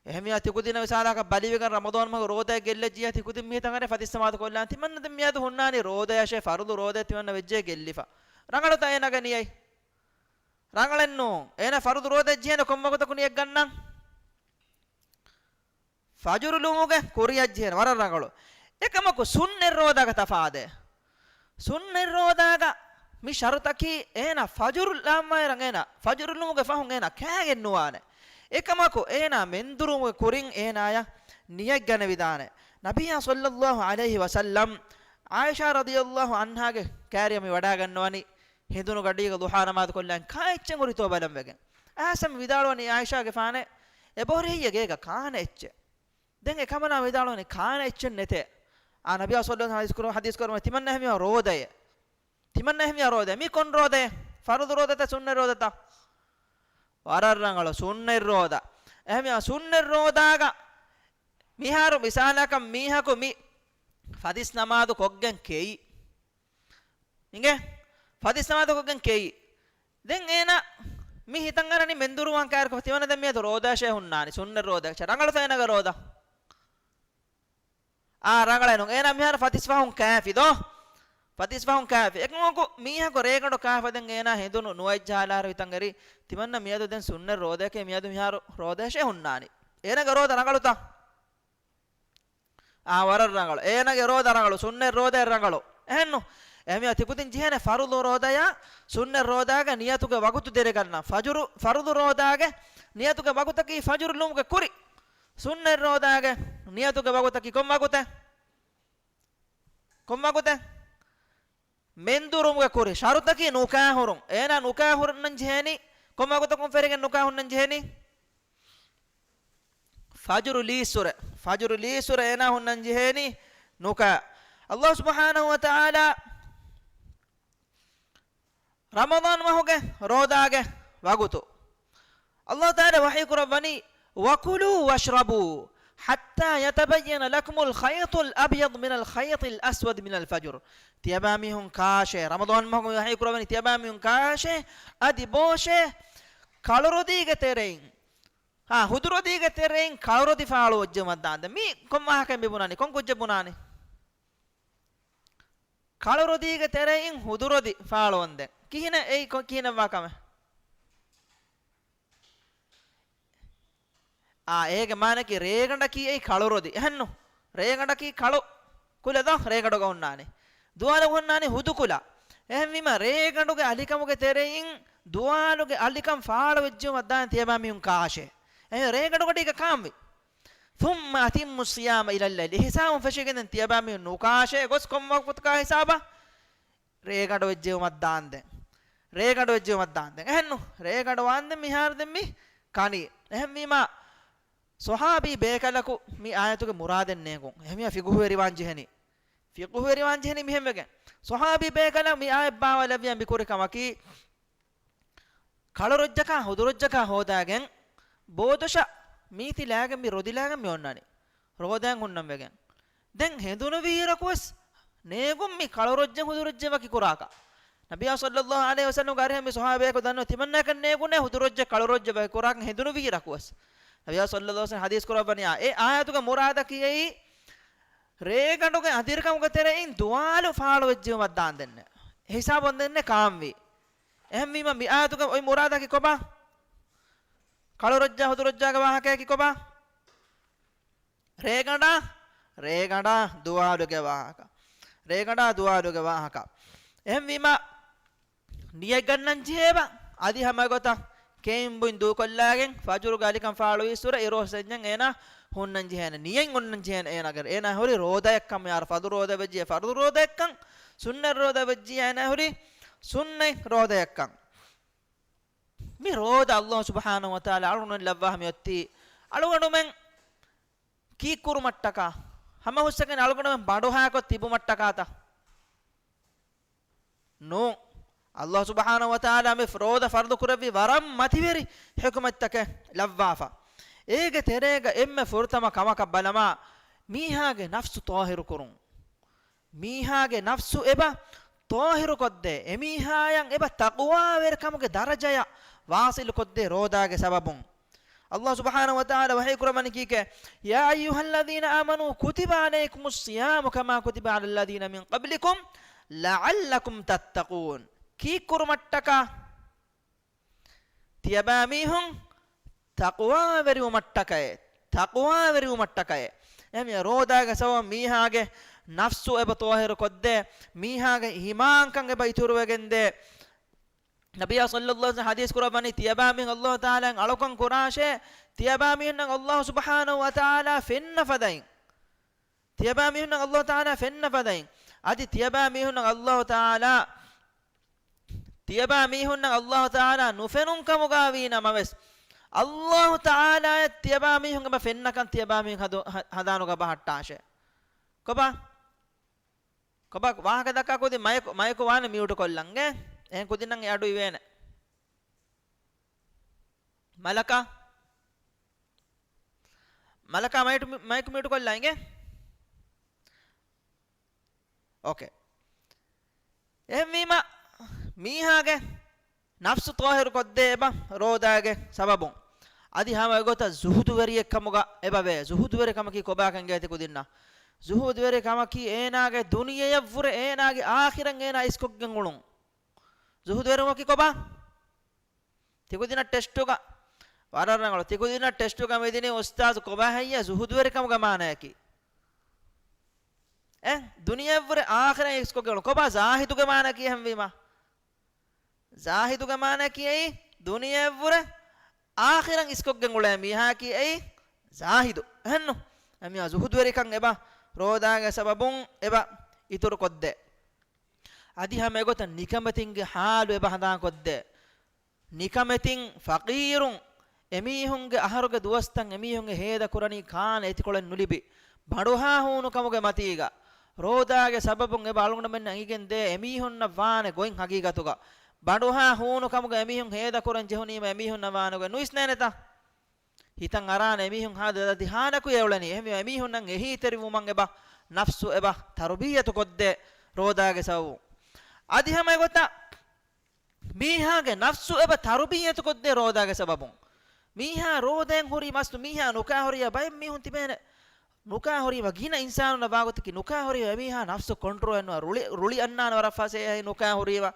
އެހެންވިޔާ ތިކުދިންނަށް މިސާލަކަށް ބަލިވެގެން ރަމަޟާން މަހު ރޯދައެއް ގެއްލެއްޖިޔާ ތިކުދިން މިތަން އަރޭ ފަތިސް ނަމާދު ކޮށްލާން. ތިމަންނަ ދެން މިއަދު ހުންނާނީ ރޯދަޔަށޭ ފަރުޟު ރޯދައެއް ތިމަންނަ ވެއްޖެ ގެއްލިފަ. ރަނގަޅުތަ އޭނާގެ ނިޔަތް؟ ރަނގަޅެއްނު. އޭނާ ފަރުޟު ރޯދައެއް ޖެހޭނެ ކޮން ވަގުތަކު ނިޔަތްގަންނަން؟ ފަޖުރު ލުމުގެ ކުރިއަށް ޖެހޭނެ. ވަރަށް ރަނގަޅު. އެކަމަކު ސުންނަތް ރޯދާގަ ތަފާތެއް. ސުންނަތް ރޯދާގަ މި ޝަރުޠަކީ އޭނާ ފަޖުރު ލާމާއިރަށް އޭނާ ފަޖުރު ލުމުގެ ފަހުން އޭނާ ކާގެން ނުވާނެ. އެކަމަކު އޭނާ މެންދުރުމުގެ ކުރިން އޭނާޔަށް ނިޔަތް ގަނެވިދާނެ. ނަބިއްޔާ ޞައްލައްލާހު ޢަލައިހި ވަސައްލަމް ޢާއިޝާ ރަޟިޔައްލާހު ޢަންހާގެ ކާރިއަށް މި ވަޑާގަންނަވަނީ ހެނދުނު ގަޑީގަ ޟުޙާ ނަމާދު ކޮށްލާން ކާ އެއްޗެއް ހުރިތޯ ބަލަން ވެގެން. އާސަމް ވިދާޅުވަނީ ޢާއިޝާގެފާނޭ، އެބަހުރި ހެއްޔޭ ގޭގަ ކާނެ އެއްޗެއް؟ ދެން އެކަމަނާ ވިދާޅުވަނީ ކާނެ އެއްޗެއް ނެތޭ. އާ ނަބިއްޔާ ޞައްލައްލާހު ޢަލައިހި ވަސައްލަމަ ޙަދީޘް ކުރައްވަނީ ތިމަންނަ އެހެންވީމަ ރޯދައޭ. ތިމަންނަ އެހެންވީމަ ރޯދައޭ. މީ ކޮން ރޯދައޭ؟ ފަރުޟު ރޯދަތަ ސުންނަތް ރޯދަތަ؟ ވަރަށް ރަނގަޅު ސުންނަތް ރޯދަ. އެހެންވީމަ ސުންނަތް ރޯދާގަ މިހާރު މިސާލަކަށް މީހަކު މި ފަތިސް ނަމާދު ކޮށްގެން ކެއީ. އިނގޭ؟ ފަތިސް ނަމާދު ކޮށްގެން ކެއީ. ދެން އޭނާ މި ހިތަށް އަރަނީ މެންދުރުވާން ކާރިކޮށް ތިމަންނަ ދެން މިއަދު ރޯދައަށޭ ހުންނާނީ. ސުންނަތް ރޯދަ. ރަނގަޅުތަ އޭނާގެ ރޯދަ؟ އާ، ރަނގަޅޭ ނޫން. އޭނާ މިހާރު ފަތިސް ފަހުން ކާފި ދޯ؟ ފަތިސް ފަހުން ކާފި. އެކަމަކު މީހަކު ރޭގަނޑު ކާފަ ދެން އޭނާ ހެނދުނު ނުވައްޖާލާރު ހިތަށް އެރި، ތިމަންނަ މިއަދު ދެން ސުންނަތް ރޯދައެކޭ މިއަދު މިހާރު ރޯދައަށޭ ހުންނާނީ. އޭނާގެ ރޯދަ ރަނގަޅުތަ؟ އާ، ވަރަށް ރަނގަޅު. އޭނާގެ ރޯދަ ރަނގަޅު. ސުންނަތް ރޯދައެއް ރަނގަޅު. އެހެންނު؟ އެހެންވީމަ ތިކުދިން ޖެހޭނެ ފަރުޟު ރޯދަޔާ ސުންނަތް ރޯދާގެ ނިޔަތުގެ ވަގުތު ދެރަވެގަންނަން. ފަޖުރު، ފަރުޟު ރޯދާގެ ނިޔަތުގެ ވަގުތަކީ ފަޖުރު ލުމުގެ ކުރި. ސުންނަތް ރޯދާގެ ނިޔަތުގެ ވަގުތަކީ ކޮން ވަގުތެއް؟ ކޮން ވަގުތެއް؟ މެންދުރުމުގެ ކުރި. ޝަރުޠަކީ ނުކާ ހުރުން. އޭނާ ނުކާ ހުންނަން ޖެހޭނީ ކޮން ވަގުތަކުން ފެށިގެން ނުކާ ހުންނަން ޖެހޭނީ؟ ފަޖުރު ލީއްސުރެ. ފަޖުރު ލީއްސުރެ އޭނާ ހުންނަން ޖެހޭނީ ނުކާ. ﷲ ސުބްޙާނަހޫ ވަތަޢާލާ ރަމަޟާން މަހުގެ ރޯދާގެ ވަގުތު ﷲ ތަޢާލާ ވަޙީ ކުރައްވަނީ، وَكُلُوا وَاشْرَبُوا حَتَّى يَتَبَيَّنَ لَكُمُ الْخَيْطُ الْأَبْيَضُ مِنَ الْخَيْطِ الْأَسْوَدِ مِنَ الْفَجْرِ. ތިޔަބައިމީހުން ކާށޭ، ރަމަޟާން މަހުގެ ވަޙީ ކުރައްވަނީ، ތިޔަބައިމީހުން ކާށޭ، އަދި ބޯށޭ، ކަޅުރޮދީގެ ތެރެއިން، އާ، ހުދުރޮދީގެ ތެރެއިން ކަޅުރޮދި ފާޅުވެއްޖެއްޔާ ދާންދެން. މީ ކޮން ވާހަކައެއް މި ބުނާނީ؟ ކޮން ކުއްޖެއް ބުނާނީ؟ ކަޅުރޮދީގެ ތެރެއިން ހުދުރޮދި ފާޅުވަންދެން. ކިހިނެއް އެއީ؟ ކޮ-، ކިހިނެއްވާ ކަމެއް؟ އާ، އޭގެ މާނައަކީ ރޭގަނޑަކީ އެއީ ކަޅުރޮދި. އެހެންނު؟ ރޭގަނޑަކީ ކަޅު ކުލަ ދޯ؟ ރޭގަނޑުގަ ހުންނާނީ. ދުވާލުގަ ހުންނާނީ ހުދު ކުލަ. އެހެންވީމަ ރޭގަނޑުގެ އަލިކަމުގެ ތެރެއިން ދުވާލުގެ އަލިކަން ފާޅުވެއްޖެއްޔާ ދާން ތިޔަބައިމީހުން ކާށޭ. އެހެން ރޭގަނޑުގަޑީގަ ކާންވީ. ثُمَّ أَتِمُّوا الصِّيَامَ إِلَى اللَّيْلِ. އެ ހިސާބުން ފެށިގެން ދެން ތިޔަބައިމީހުން ނުކާށޭ ގޮސް ކޮން ވަގުތަކާ ހިސާބަށް؟ ރޭގަނޑު ވެއްޖެއްޔާ ދާންދެން. ރޭގަނޑު ވެއްޖެއްޔާ ދާންދެން. އެހެންނު؟ ރޭގަނޑު ވާންދެން މިހާރު ދެން މި ކަނީ. އެހެންވީމަ ޞަޙާބީ ބޭކަލަކު މި އާޔަތުގެ މުރާދެއް ނޭނގުން. އެހެންވީމަ ފިޤުހުވެރިވާން ޖެހެނީ. ފިޤުހުވެރިވާން ޖެހެނީ މިހެންވެގެން. ޞަޙާބީ ބޭކަލަށް މި އާޔަތް ބާވައިލެއްވިޔާ މި ކުރި ކަމަކީ، ކަޅުރޮއްޖަކާ ހުދުރޮއްޖަކާ ހޯދާގެން ބޯދޮށަށް މީތި ލާގެން މި ރޮދިލާގެން މި އޮންނާނީ. ރޯދައިން ހުންނަން ވެގެން. ދެން ހެނދުނު ވީއިރަކުވެސް ނޭނގުން މި ކަޅުރޮއްޖެއް ހުދުރޮއްޖެއް ވަކި ކުރާކަށް. ނަބިއްޔާ ޞައްލައްލާހު ޢަލައިހި ވަސައްލަމްގެ އަރިހަށް މި ޞަޙާބީއަކު ދަންނަވަނީ ތިމަންނައަކަށް ނޭނގުނޭ ހުދުރޮއްޖެއް ކަޅުރޮއްޖެއް ވަކި ކުރާކަށް ހެނދުނު ވީއިރަކުވެސް. ނަބިއްޔާ ޞައްލައްލާހު ޢަލައިހި ވަސައްލަމް ޙަދީޘް ކުރައްވަނީ އާ، އެ އާޔަތުގެ މުރާދަކީ އެއީ ރޭގަނޑުގެ އަނދިރިކަމުގެ ތެރެއިން ދުވާލު ފާޅުވެއްޖެއްޔާ ދާންދެން. ހިސާބުން ދެންނެ ކާންވީ. އެހެންވީމަ މި އާޔަތުގެ އޮތް މުރާދަކީ ކޮބާ؟ ކަޅުރޮއްޖާ ހުދުރޮއްޖާގެ ވާހަކަޔަކީ ކޮބާ؟ ރޭގަނޑާ، ރޭގަނޑާ ދުވާލުގެ ވާހަކަ. ރޭގަނޑާ ދުވާލުގެ ވާހަކަ. އެހެންވީމަ، ނިޔަތް ގަންނަން ޖެހޭބަ، އަދި ހަމަ ގޮތަށް ކެއިން ބުއިން ދޫކޮށްލާގެން، ފަޖުރުގެ އަލިކަން ފާޅުވީއްސުރެ އިރު އޮއްސެންޏެން އޭނާ ހުންނަން ޖެހޭނެ. ނިޔަތް އޮންނަން ޖެހޭނެ އޭނާގެ. އޭނާ ހުރި ރޯދަޔަށްކަން، މިހާރު ފަރުޟު ރޯދަ ވެއްޖެ، ފަރުޟު ރޯދަޔަށްކަން، ސުންނަތް ރޯދަ ވެއްޖެ، އޭނާ ހުރި ސުންނަތް ރޯދަޔަށްކަން. މި ރޯދަ ﷲ ސުބްޙާނަހޫ ވަތަޢާލާ އަޅުގަނޑުމެން ލައްވާފަ މިއޮތީ. އަޅުގަނޑުމެން ކީއްކުރުމަށްޓަކާ؟ ހަމަ ހުސްއެކަނި އަޅުގަނޑުމެން ބަނޑުހައިކޮށް ތިބުމަށްޓަކާތަ؟ ނޫން. ﷲ ސުބްޙާނަހޫ ވަތަޢާލާ މި ރޯދަ ފަރުޟު ކުރެއްވީ ވަރަށް މަތިވެރި ޙިކުމަތްތަކެއް ލައްވާފަ. އޭގެ ތެރޭގަ އެންމެ ފުރަތަމަ ކަމަކަށް ބަލަމާ، މީހާގެ ނަފްސު ޠާހިރު ކުރުން. މީހާގެ ނަފްސު އެބަ ޠާހިރުކޮށްދޭ، އެމީހާޔަށް އެބަ ތަޤްވާވެރިކަމުގެ ދަރަޖަޔަށް ވާޞިލުކޮށްދޭ ރޯދާގެ ސަބަބުން. ﷲ ސުބްޙާނަހޫ ވަތަޢާލާ ވަޙީ ކުރައްވަނީ ކީކޭ؟ يَا أَيُّهَا الَّذِينَ آمَنُوا كُتِبَ عَلَيْكُمُ الصِّيَامُ كَمَا كُتِبَ عَلَى الَّذِينَ مِنْ قَبْلِكُمْ لَعَلَّكُمْ تَتَّقُونَ. ކީއްކުރުމަށްޓަކާ؟ ތިޔަބައިމީހުން ތަޤްވާވެރިވުމަށްޓަކައޭ، ތަޤްވާވެރިވުމަށްޓަކައޭ. އެހެންވެ، ރޯދާގެ ސަބަބުން މީހާގެ ނަފްސު އެބަ ޠާހިރުކޮށްދޭ، މީހާގެ އީމާންކަން އެބަ އިތުރުވެގެންދޭ. ނަބިއްޔާ ޞައްލައްލާހު ޢަލައިހި ވަސައްލަމް ޙަދީޘް ކުރައްވަނީ، ތިޔަބައިމީހުން ﷲ ތަޢާލާއިން އަޅުކަން ކުރާށޭ، ތިޔަބައިމީހުންނަށް ﷲ ސުބްޙާނަހޫ ވަތަޢާލާ ފެންނަ ފަދައިން. ތިޔަބައިމީހުންނަށް ﷲ ތަޢާލާ ފެންނަ ފަދައިން. އަދި ތިޔަބައިމީހުންނަށް ﷲ ތަޢާލާ، ތިޔަބައިމީހުންނަށް ﷲ ތަޢާލާ ނުފެނުން ކަމުގަ ވީ ނަމަވެސް، ﷲ ތަޢާލާއަށް ތިޔަބައިމީހުން އެބަ ފެންނަކަން ތިޔަބައިމީހުން ހަދު-، ހަ-، ހަނދާނުގަ ބަހައްޓާށޭ. ކޮބާ؟ ކޮބާ ވާހަކަ ދައްކާ ކުދިން؟ މައިކު، މައިކު ވާނެ މިއުޓު ކޮށްލަން އޭ. އެހެން ކުދިންނަށް އެ އަޑު އިވޭނެ. މަލަކާ، މަލަކާ މައިޓު-، މައިކު މިއުޓު ކޮށްލާ އިނގޭ. އޯކޭ. އެހެންވީމަ، މީހާގެ ނަފްސު ޠާހިރު ކޮށްދޭ އެބަ ރޯދާގެ ސަބަބުން. އަދި ހަމަ އެގޮތަށް ޒުހުދުވެރިއެއް ކަމުގަ އެބަ ވޭ. ޒުހުދުވެރި ކަމަކީ ކޮބާކަން އިނގޭތި ކުދިންނަށް؟ ޒުހުދުވެރިކަމަކީ އޭނާގެ ދުނިޔެޔަށްވުރެ އޭނާގެ އާޚިރަތް އޭނާ އިސްކޮށްގެން އުޅުން. ޒުހުދުވެރިވުމަކީ ކޮބާ؟ ތިކުދިންނަށް ޓެސްޓުގަ ވަރަށް ރަނގަޅު. ތިކުދިންނަށް ޓެސްޓުގަ މިދިނީ އުސްތާޒު ކޮބާ ހެއްޔޭ ޒުހުދުވެރިކަމުގެ މާނަޔަކީ؟ އެ ދުނިޔެއަށްވުރެ އާޚިރަތް އިސްކޮށްގެން ކޮބާ ޒާހިދުގެ މާނައަކީ އެހެންވީމާ؟ ޒާހިދުގެ މާނައަކީ އެއީ ދުނިޔެއަށްވުރެ އާޚިރަތް އިސްކޮށްގެން އުޅޭ މީހާއަކީ އެއީ ޒާހިދު. އެހެންނު؟ އެމީހާ ޒުހުދުވެރިކަން އެބަ ރޯދާގެ ސަބަބުން އެބަ އިތުރުކޮށްދޭ. އަދި ހަމަ އެގޮތަށް ނިކަމެތިންގެ ޙާލު އެބަ ހަނދާންކޮށްދޭ. ނިކަމެތިން، ފަޤީރުން، އެމީހުންގެ އަހަރުގެ ދުވަސްތައް އެމީހުންގެ ހޭދަކުރަނީ ކާން އެތިކޮޅެއް ނުލިބި، ބަނޑުހާ ހޫނުކަމުގެ މަތީގަ، ރޯދާގެ ސަބަބުން އެބަ އަޅުގަނޑުމެންނަށް އެނގިގެން ދޭ އެމީހުންނަށް ވާނެ ގޮތް ހަގީގަތުގަ. ބަނޑުހާ ހޫނުކަމުގަ އެމީހުން ހޭދަކުރަން ޖެހުނީމަ އެމީހުންނަށް ވާނެ ގޮތް ނުވިސްނޭނެތަ؟ ހިތަށް އަރާނެ އެމީހުން ހާދަ ދަތި ހާނަކު އެއުޅެނީ. އެހެންވީމަ އެމީހުންނަށް އެހީތެރިވުމަށް އެބަ ނަފްސު އެބަ ތަރުބިއްޔަތު ކޮށްދޭ ރޯދާގެ ސަބަބުން. އަދި ހަމަ އެގޮތަށް މީހާގެ ނަފްސު އެބަ ތަރުބިއްޔަތު ކޮށްދޭ ރޯދާގެ ސަބަބުން. މީހާ ރޯދައިން ހުރީ މަސްތު މީހާ ނުކާ ހުރިޔާ ބައެއް މީހުން ތިބޭނެ. ނުކާ ހުރީމަ ގިނަ އިންސާނުންނަށް ވާގޮތަކީ ނުކާ ހުރީމަ އެމީހާ ނަފްސު ކޮންޓްރޯލް ނުވާ ރުޅި، ރުޅި އަންނާނެ ވަރަށް ފަސޭހައި ނުކާ ހުރީމަ.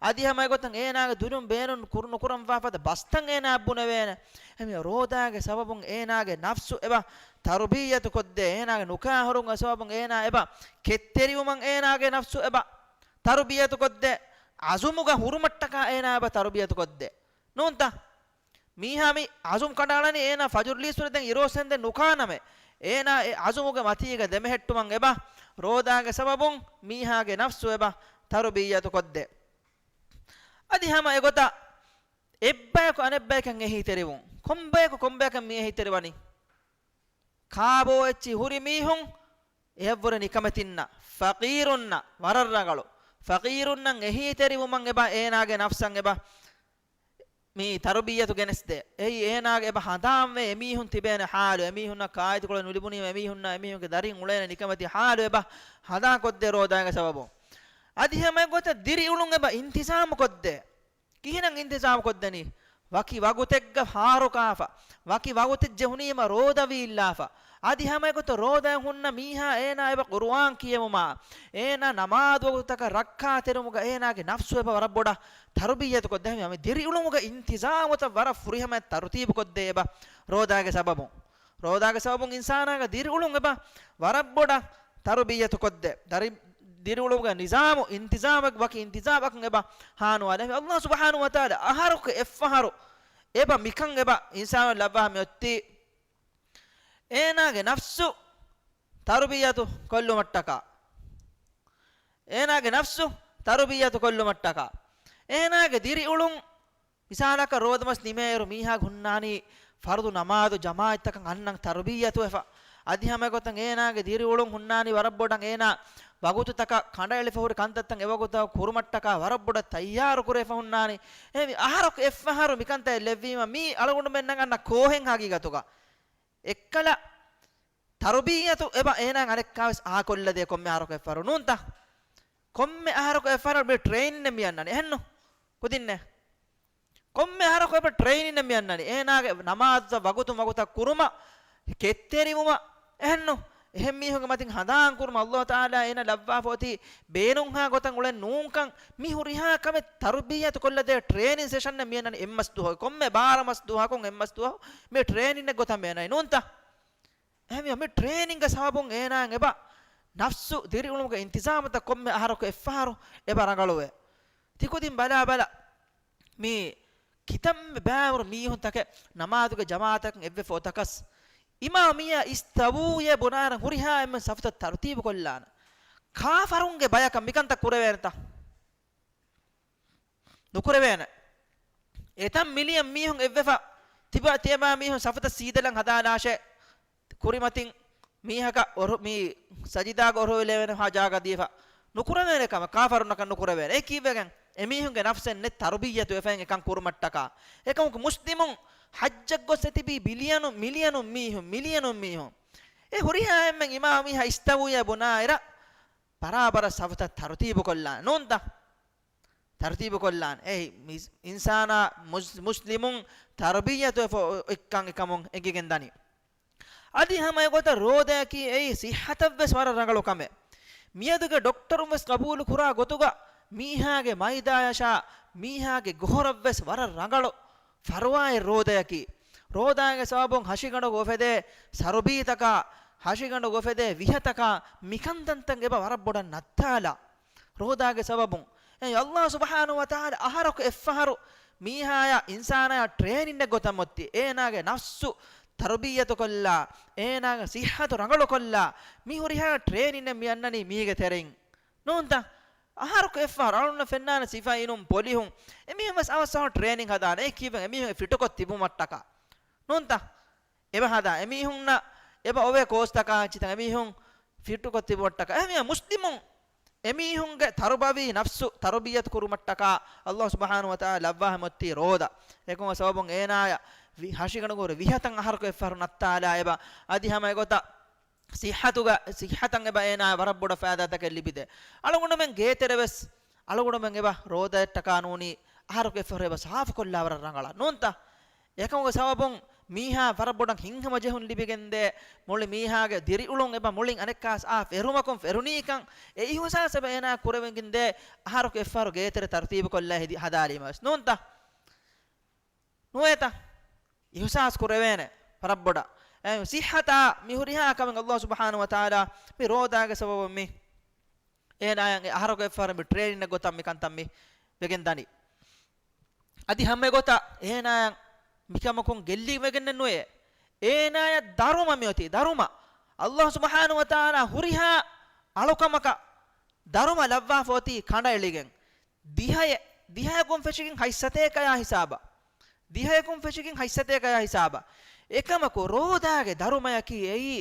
އަދި ހަމަ އެގޮތަށް އޭނާގެ ދުލުން ބޭނުން ކުރު ނުކުރަން ވާ ފަދަ ބަސްތައް އޭނާއަށް ބުނެވޭނެ. އެމީހާ ރޯދާގެ ސަބަބުން އޭނާގެ ނަފްސު އެބަ ތަރުބިއްޔަތު ކޮށްދޭ. އޭނާގެ ނުކާ ހުރުމުގެ ސަބަބުން އޭނާ އެބަ ކެތްތެރިވުމަށް އޭނާގެ ނަފްސު އެބަ ތަރުބިއްޔަތު ކޮށްދޭ. އަޒުމުގަ ހުރުމަށްޓަކާ އޭނާ އެބަ ތަރުބިއްޔަތު ކޮށްދޭ. ނޫންތަ؟ މީހާ މި އަޒުމް ކަނޑައަޅަނީ އޭނާ ފަޖުރު ލީސްފުރި ދެން އިރުއޮއްސެންދެން ނުކާނަމޭ. އޭނާ އެ އަޒުމުގެ މަތީގަ ދެމެހެއްޓުމަށް އެބަ ރޯދާގެ ސަބަބުން މީހާގެ ނަފްސު އެބަ ތަރުބިއްޔަތު ކޮށްދޭ. އަދި ހަމަ އެގޮތަށް އެއްބަޔަކު އަނެއްބަޔަކަށް އެހީތެރިވުން. ކޮންބަޔަކު ކޮންބަޔަކަށް މި އެހީތެރިވަނީ؟ ކާބޯ އެއްޗި ހުރި މީހުން އެއަށްވުރެ ނިކަމެތިންނަށް، ފަޤީރުންނަށް، ވަރަށް ރަނގަޅު. ފަޤީރުންނަށް އެހީތެރިވުމަށް އެބަ އޭނާގެ ނަފްސަށް އެބަ މި ތަރުބިއްޔަތު ގެނެސްދޭ. އެއީ އޭނާގެ އެބަ ހަނދާންވޭ އެމީހުން ތިބޭނެ ޙާލު، އެމީހުންނަށް ޤާއިދުކޮޅެއް ނުލިބުނީމަ އެމީހުންނަށް އެމީހުންގެ ދަރިން އުޅޭނެ ނިކަމެތި ޙާލު އެބަ ހަނދާންކޮށްދޭ ރޯދާގެ ސަބަބުން. އަދި ހަމަ އެގޮތަށް ދިރިއުޅުން އެބަ އިންތިޒާމު ކޮށްދޭ. ކިހިނެއް އިންތިޒާމު ކޮށްދެނީ؟ ވަކި ވަގުތެއްގަ ފާރުކާފަ، ވަކި ވަގުތެއް ޖެހުނީމަ ރޯދަ ވީއްލާފަ. އަދި ހަމައެގޮތަށް ރޯދައިން ހުންނަ މީހާ އޭނާ އެބަ ޤުރުއާން ކިޔެވުމާ، އޭނާ ނަމާދު ވަގުތުތަކަށް ރައްކާތެރިވުމުގަ އޭނާގެ ނަފްސު އެބަ ވަރަށް ބޮޑަށް ތަރުބިއްޔަތު ކޮށްދޭ. ހަމަ ދިރިއުޅުމުގެ އިންތިޒާމުތައް ވަރަށް ފުރިހަމައަށް ތަރުތީބު ކޮށްދޭ އެބަ ރޯދާގެ ސަބަބުން. ރޯދާގެ ސަބަބުން އިންސާނާގެ ދިރިއުޅުން އެބަ ވަރަށް ބޮޑަށް ތަރުބިއްޔަތު ކޮށްދޭ. ދަރި، ދިރިއުޅުމުގެ ނިޒާމު، އިންތިޒާމެއް، ވަކި އިންތިޒާމަކުން އެބަ ހާނުވާލޭ. އައްލާހު ސުބްޙާނަހު ވަތަޢާލާ އަހަރަކު އެއްފަހަރު އެބަ މިކަން އެބަ އިންސާނުން ލައްވާ މިއޮތީ އޭނާގެ ނަފްސު ތަރުބިއްޔަތު ކޮށްލުމަށްޓަކާ. އޭނާގެ ނަފްސު ތަރުބިއްޔަތު ކޮށްލުމަށްޓަކާ. އޭނާގެ ދިރިއުޅުން މިސާލަކަށް ރޯދަމަސް ނިމޭއިރު މީހާގެ ހުންނާނީ ފަރުޟު ނަމާދު ޖަމާޢަތްތަކަށް އަންނަން ތަރުބިއްޔަތުވެފަ. އަދި ހަމައެގޮތަށް އޭނާގެ ދިރިއުޅުން ހުންނާނީ ވަރަށް ބޮޑަށް އޭނާ ވަގުތުތަކަށް ކަނޑައެޅިފަ ހުރި ކަންތައްތައް އެވަގުތަށް ކުރުމަށްޓަކާ ވަރަށް ބޮޑަށް ތައްޔާރު ކުރެފަ ހުންނާނީ. އެހެންވީ އަހަރަކު އެއްފަހަރު މިކަންތައް ލެއްވީމަ މީ އަޅުގަނޑުމެންނަށް އަންނަ ކޯހެއް ހަގީގަތުގަ. އެއްކަލަ ތަރުބިއްޔަތު އެބަ އޭނާ އަނެއްކާވެސް އާކޮށްލަދޭ ކޮންމެ އަހަރަކު އެއްފަހަރު ނޫންތަ؟ ކޮންމެ އަހަރަކު އެއްފަހަރަށް މި ޓްރޭނިން މި އަންނަނީ. އެހެންނު؟ ކުދިންނޭ. ކޮންމެ އަހަރަކު އެބަ ޓްރޭނިން މި އަންނަނީ. އޭނާގެ ނަމާދުތައް ވަގުތުން ވަގުތަށް ކުރުމަށް، ކެތްތެރިވުމަށް. އެހެންނު؟ އެހެން މީހުންގެ މަތިން ހަނދާން ކުރުމަށް އައްލާހު ތަޢާލާ އޭނާ ލައްވާފަ އޮތީ ބޭނުންހާ ގޮތަށް އުޅެން ނޫންކަން. މި ހުރިހާ ކަމެއް ތަރުބިއްޔަތު ކޮށްލަދޭ ޓްރޭނިން ސެޝަން އެއް މި އަންނަނީ އެއްމަސް ދުވަހު. ކޮންމެ ބާރަ މަސް ދުވަހަކުން އެއްމަސް ދުވަހު މި ޓްރޭނިން ގޮތަށް މި އަންނަނީ ނޫންތަ؟ އެހެންވީމަ މި ޓްރޭނިންގ ސަބަބުން އޭނާއަށް އެބަ ނަފްސު ދިރިއުޅުމުގެ އިންތިޒާމުތައް ކޮންމެ އަހަރަކު އެއްފަހަރު އެބަ ރަނގަޅުވޭ. ތިކުދިން ބަލާ ބަލަ، މި ކިތަންމެ ބައިވަރު މީހުންތަކެއް ނަމާދުގެ ޖަމާޢަތަކަށް އެއްވެފަ އޮތަކަސް، އިމާމު މީހާ އިސްތަވޫއޭ ބުނާއިރަށް ހުރިހާ އެންމެން ސަފުތައް ތަރުތީބު ކޮށްލާނެ. ކާފަރުންގެ ބަޔަކަށް މިކަންތައް ކުރެވޭނެތަ؟ ނުކުރެވޭނެ. އެތައް މިލިއަން މީހުން އެއްވެފަ ތިބާ، ތިޔަބާ މީހުން ސަފުތައް ސީދަލަން ހަދާލާށޭ. ކުރިމަތިން މީހަކަށް އޮރު، މި ސަޖިދާގަ އޮރުވެލެވޭނެ ހާ ޖާގަ ދީފަ. ނުކުރެވޭނެ ކަމަށް، ކާފަރުންނަކަށް ނުކުރެވޭނެ. އެ ކީއްވެގެން؟ އެމީހުންގެ ނަފްސެއް ނެތް ތަރުބިއްޔަތު ވެފައިން އެކަން ކުރުމަށްޓަކާ. އެކަމަކު މުސްލިމުން ޙައްޖަށް ގޮސް އެތިބީ ބިލިއަނު، މިލިއަނު މީހުން، މިލިއަނު މީހުން. އެ ހުރިހާ އެންމެން އިމާމު މީހާ އިސްތަވޫއޭ ބުނާއިރަށް ބަރާބަރަށް ސަފުތައް ތަރުތީބު ކޮށްލާނެ. ނޫންތަ؟ ތަރުތީބު ކޮށްލާނެ. އެ މި-، އިންސާނާ މުސް-، މުސްލިމުން ތަރުބިއްޔަތު އެފަ-، އޮތްކަން އެކަމުން އެނގިގެން ދަނީ. އަދި ހަމަ އެގޮތަށް ރޯދައަކީ އެއީ ސިއްހަތަށްވެސް ވަރަށް ރަނގަޅު ކަމެއް. މިއަދުގެ ޑޮކްޓަރުން ވެސް ގަބޫލު ކުރާ ގޮތުގަ މީހާގެ މައިދާޔަށާ މީހާގެ ގޮހޮރަށްވެސް ވަރަށް ރަނގަޅު ފަރުވާއެއް ރޯދަޔަކީ. ރޯދާގެ ސަބަބުން ހަށިގަނޑުގަ އުފެދޭ ސަރުބީތަކާ، ހަށިގަނޑުގަ އުފެދޭ ވިހަތަކާ، މިކަންތަންތަން އެބަ ވަރަށް ބޮޑަށް ނައްތާލާ. ރޯދާގެ ސަބަބުން. އެ ﷲ ސުބްޙާނަހޫ ވަތަޢާލާ އަހަރަކު އެއްފަހަރު މީހާޔާ އިންސާނާޔާ ޓްރޭނިންއެއް ގޮތަށް މޮއްތި. އޭނާގެ ނަފްސު ތަރުބިއްޔަތުކޮށްލާ، އޭނާގެ ސިއްހަތު ރަނގަޅުކޮށްލާ، މި ހުރިހާ ޓްރޭނިންއެއް މި އަންނަނީ މީގެ ތެރެއިން. ނޫންތަ؟ އަހަރަކު އެއްފަހަރު އަޅުންނަށް ފެންނާނެ ސިފައިނުން ޕޮލިހުން އެމީހުން ވެސް އަވަސްއަހަރު ޓްރޭނިން ހަދާނެ. އެ ކީއްވެ އެމީހުން ފިޓުކޮށް ތިބުމަށްޓަކާ. ނޫންތަ؟ އެބަ ހަދާ އެމީހުންނަށް އެބަ އޮވޭ ކޯސްތަކާ އެއްޗިތައް އެމީހުން ފިޓުކޮށް ތިބުމަށްޓަކާ. އެހެންވެ މުސްލިމުން އެމީހުންގެ ތަރުބަވީ ނަފްސު ތަރުބިއްޔަތު ކުރުމަށްޓަކާ ﷲ ސުބްޙާނަހޫ ވަތަޢާލާ ލައްވާފަ މޮއްތީ ރޯދަ. އެކަމަށް ސަބަބުން އޭނާޔަށް ވި-، ހަށިގަނޑުގަ ހުރި ވިހަތައް އަހަރަކު އެއްފަހަރު ނައްތާލާ އެބަ. އަދި ހަމަ އެގޮތަށް ސިއްހަތުގަ، ސިއްހަތަށް އެބަ އޭނާ ވަރަށް ބޮޑަށް ފައިދާތަކެއް ލިބިދޭ. އަޅުގަނޑުމެން ގޭތެރެ ވެސް، އަޅުގަނޑުމެން އެބަ ރޯދައަށްޓަކާ ނޫނީ އަހަރަކު އެއްފަހަރު އެބަ ސާފުކޮށްލާ ވަރަށް ރަނގަޅަށް. ނޫންތަ؟ އެކަމުގެ ސަބަބުން މީހާ ވަރަށް ބޮޑަށް ހިތްހަމަޖެހުން ލިބިގެންދޭ، މުޅި މީހާގެ ދިރިއުޅުން އެބަ މުޅިން އަނެއްކާސް އާ ފެރުމަކުން ފެރުނީކަން، އެ އިހުސާސް އެބަ އޭނާ ކުރެވިގެންދޭ އަހަރަކު އެއްފަހަރު ގޭތެރެ ތަރުތީބުކޮށްލާ ހެދި ހަދާލީމަ ވެސް. ނޫންތަ؟ ނުވޭތަ؟ އިހުސާސް ކުރެވޭނެ ވަރަށް ބޮޑަށް. އެ ސިއްހަތާ މި ހުރިހާ ކަމެއް ﷲ ސުބްޙާނަހޫ ވަތަޢާލާ މި ރޯދާގެ ސަބަބުން މި އޭނާޔަށް އެ އަހަރަކު އެއްފަހަރު މި ޓްރޭނިންއެއް ގޮތަށް މި ކަންތައް މި ވެގެން ދަނީ. އަދި ހަމަ އެގޮތަށް އޭނާޔަށް މިކަމަކުން ގެއްލިވެގެންނެއް ނުވޭ. އޭނާޔަށް ދަރުމަ މިއޮތީ، ދަރުމަ. ﷲ ސުބްޙާނަހޫ ވަތަޢާލާ ހުރިހާ އަޅުކަމަކަށް ދަރުމަ ލައްވާފަ އޮތީ ކަނޑައެޅިގެން. ދިހައެއް، ދިހައަކުން ފެށިގެން ހަތްސަތޭކަޔާ ހިސާބަށް. ދިހައަކުން ފެށިގެން ހަތްސަތޭކަޔާ ހިސާބަށް. އެކަމަކު ރޯދާގެ ދަރުމަޔަކީ އެއީ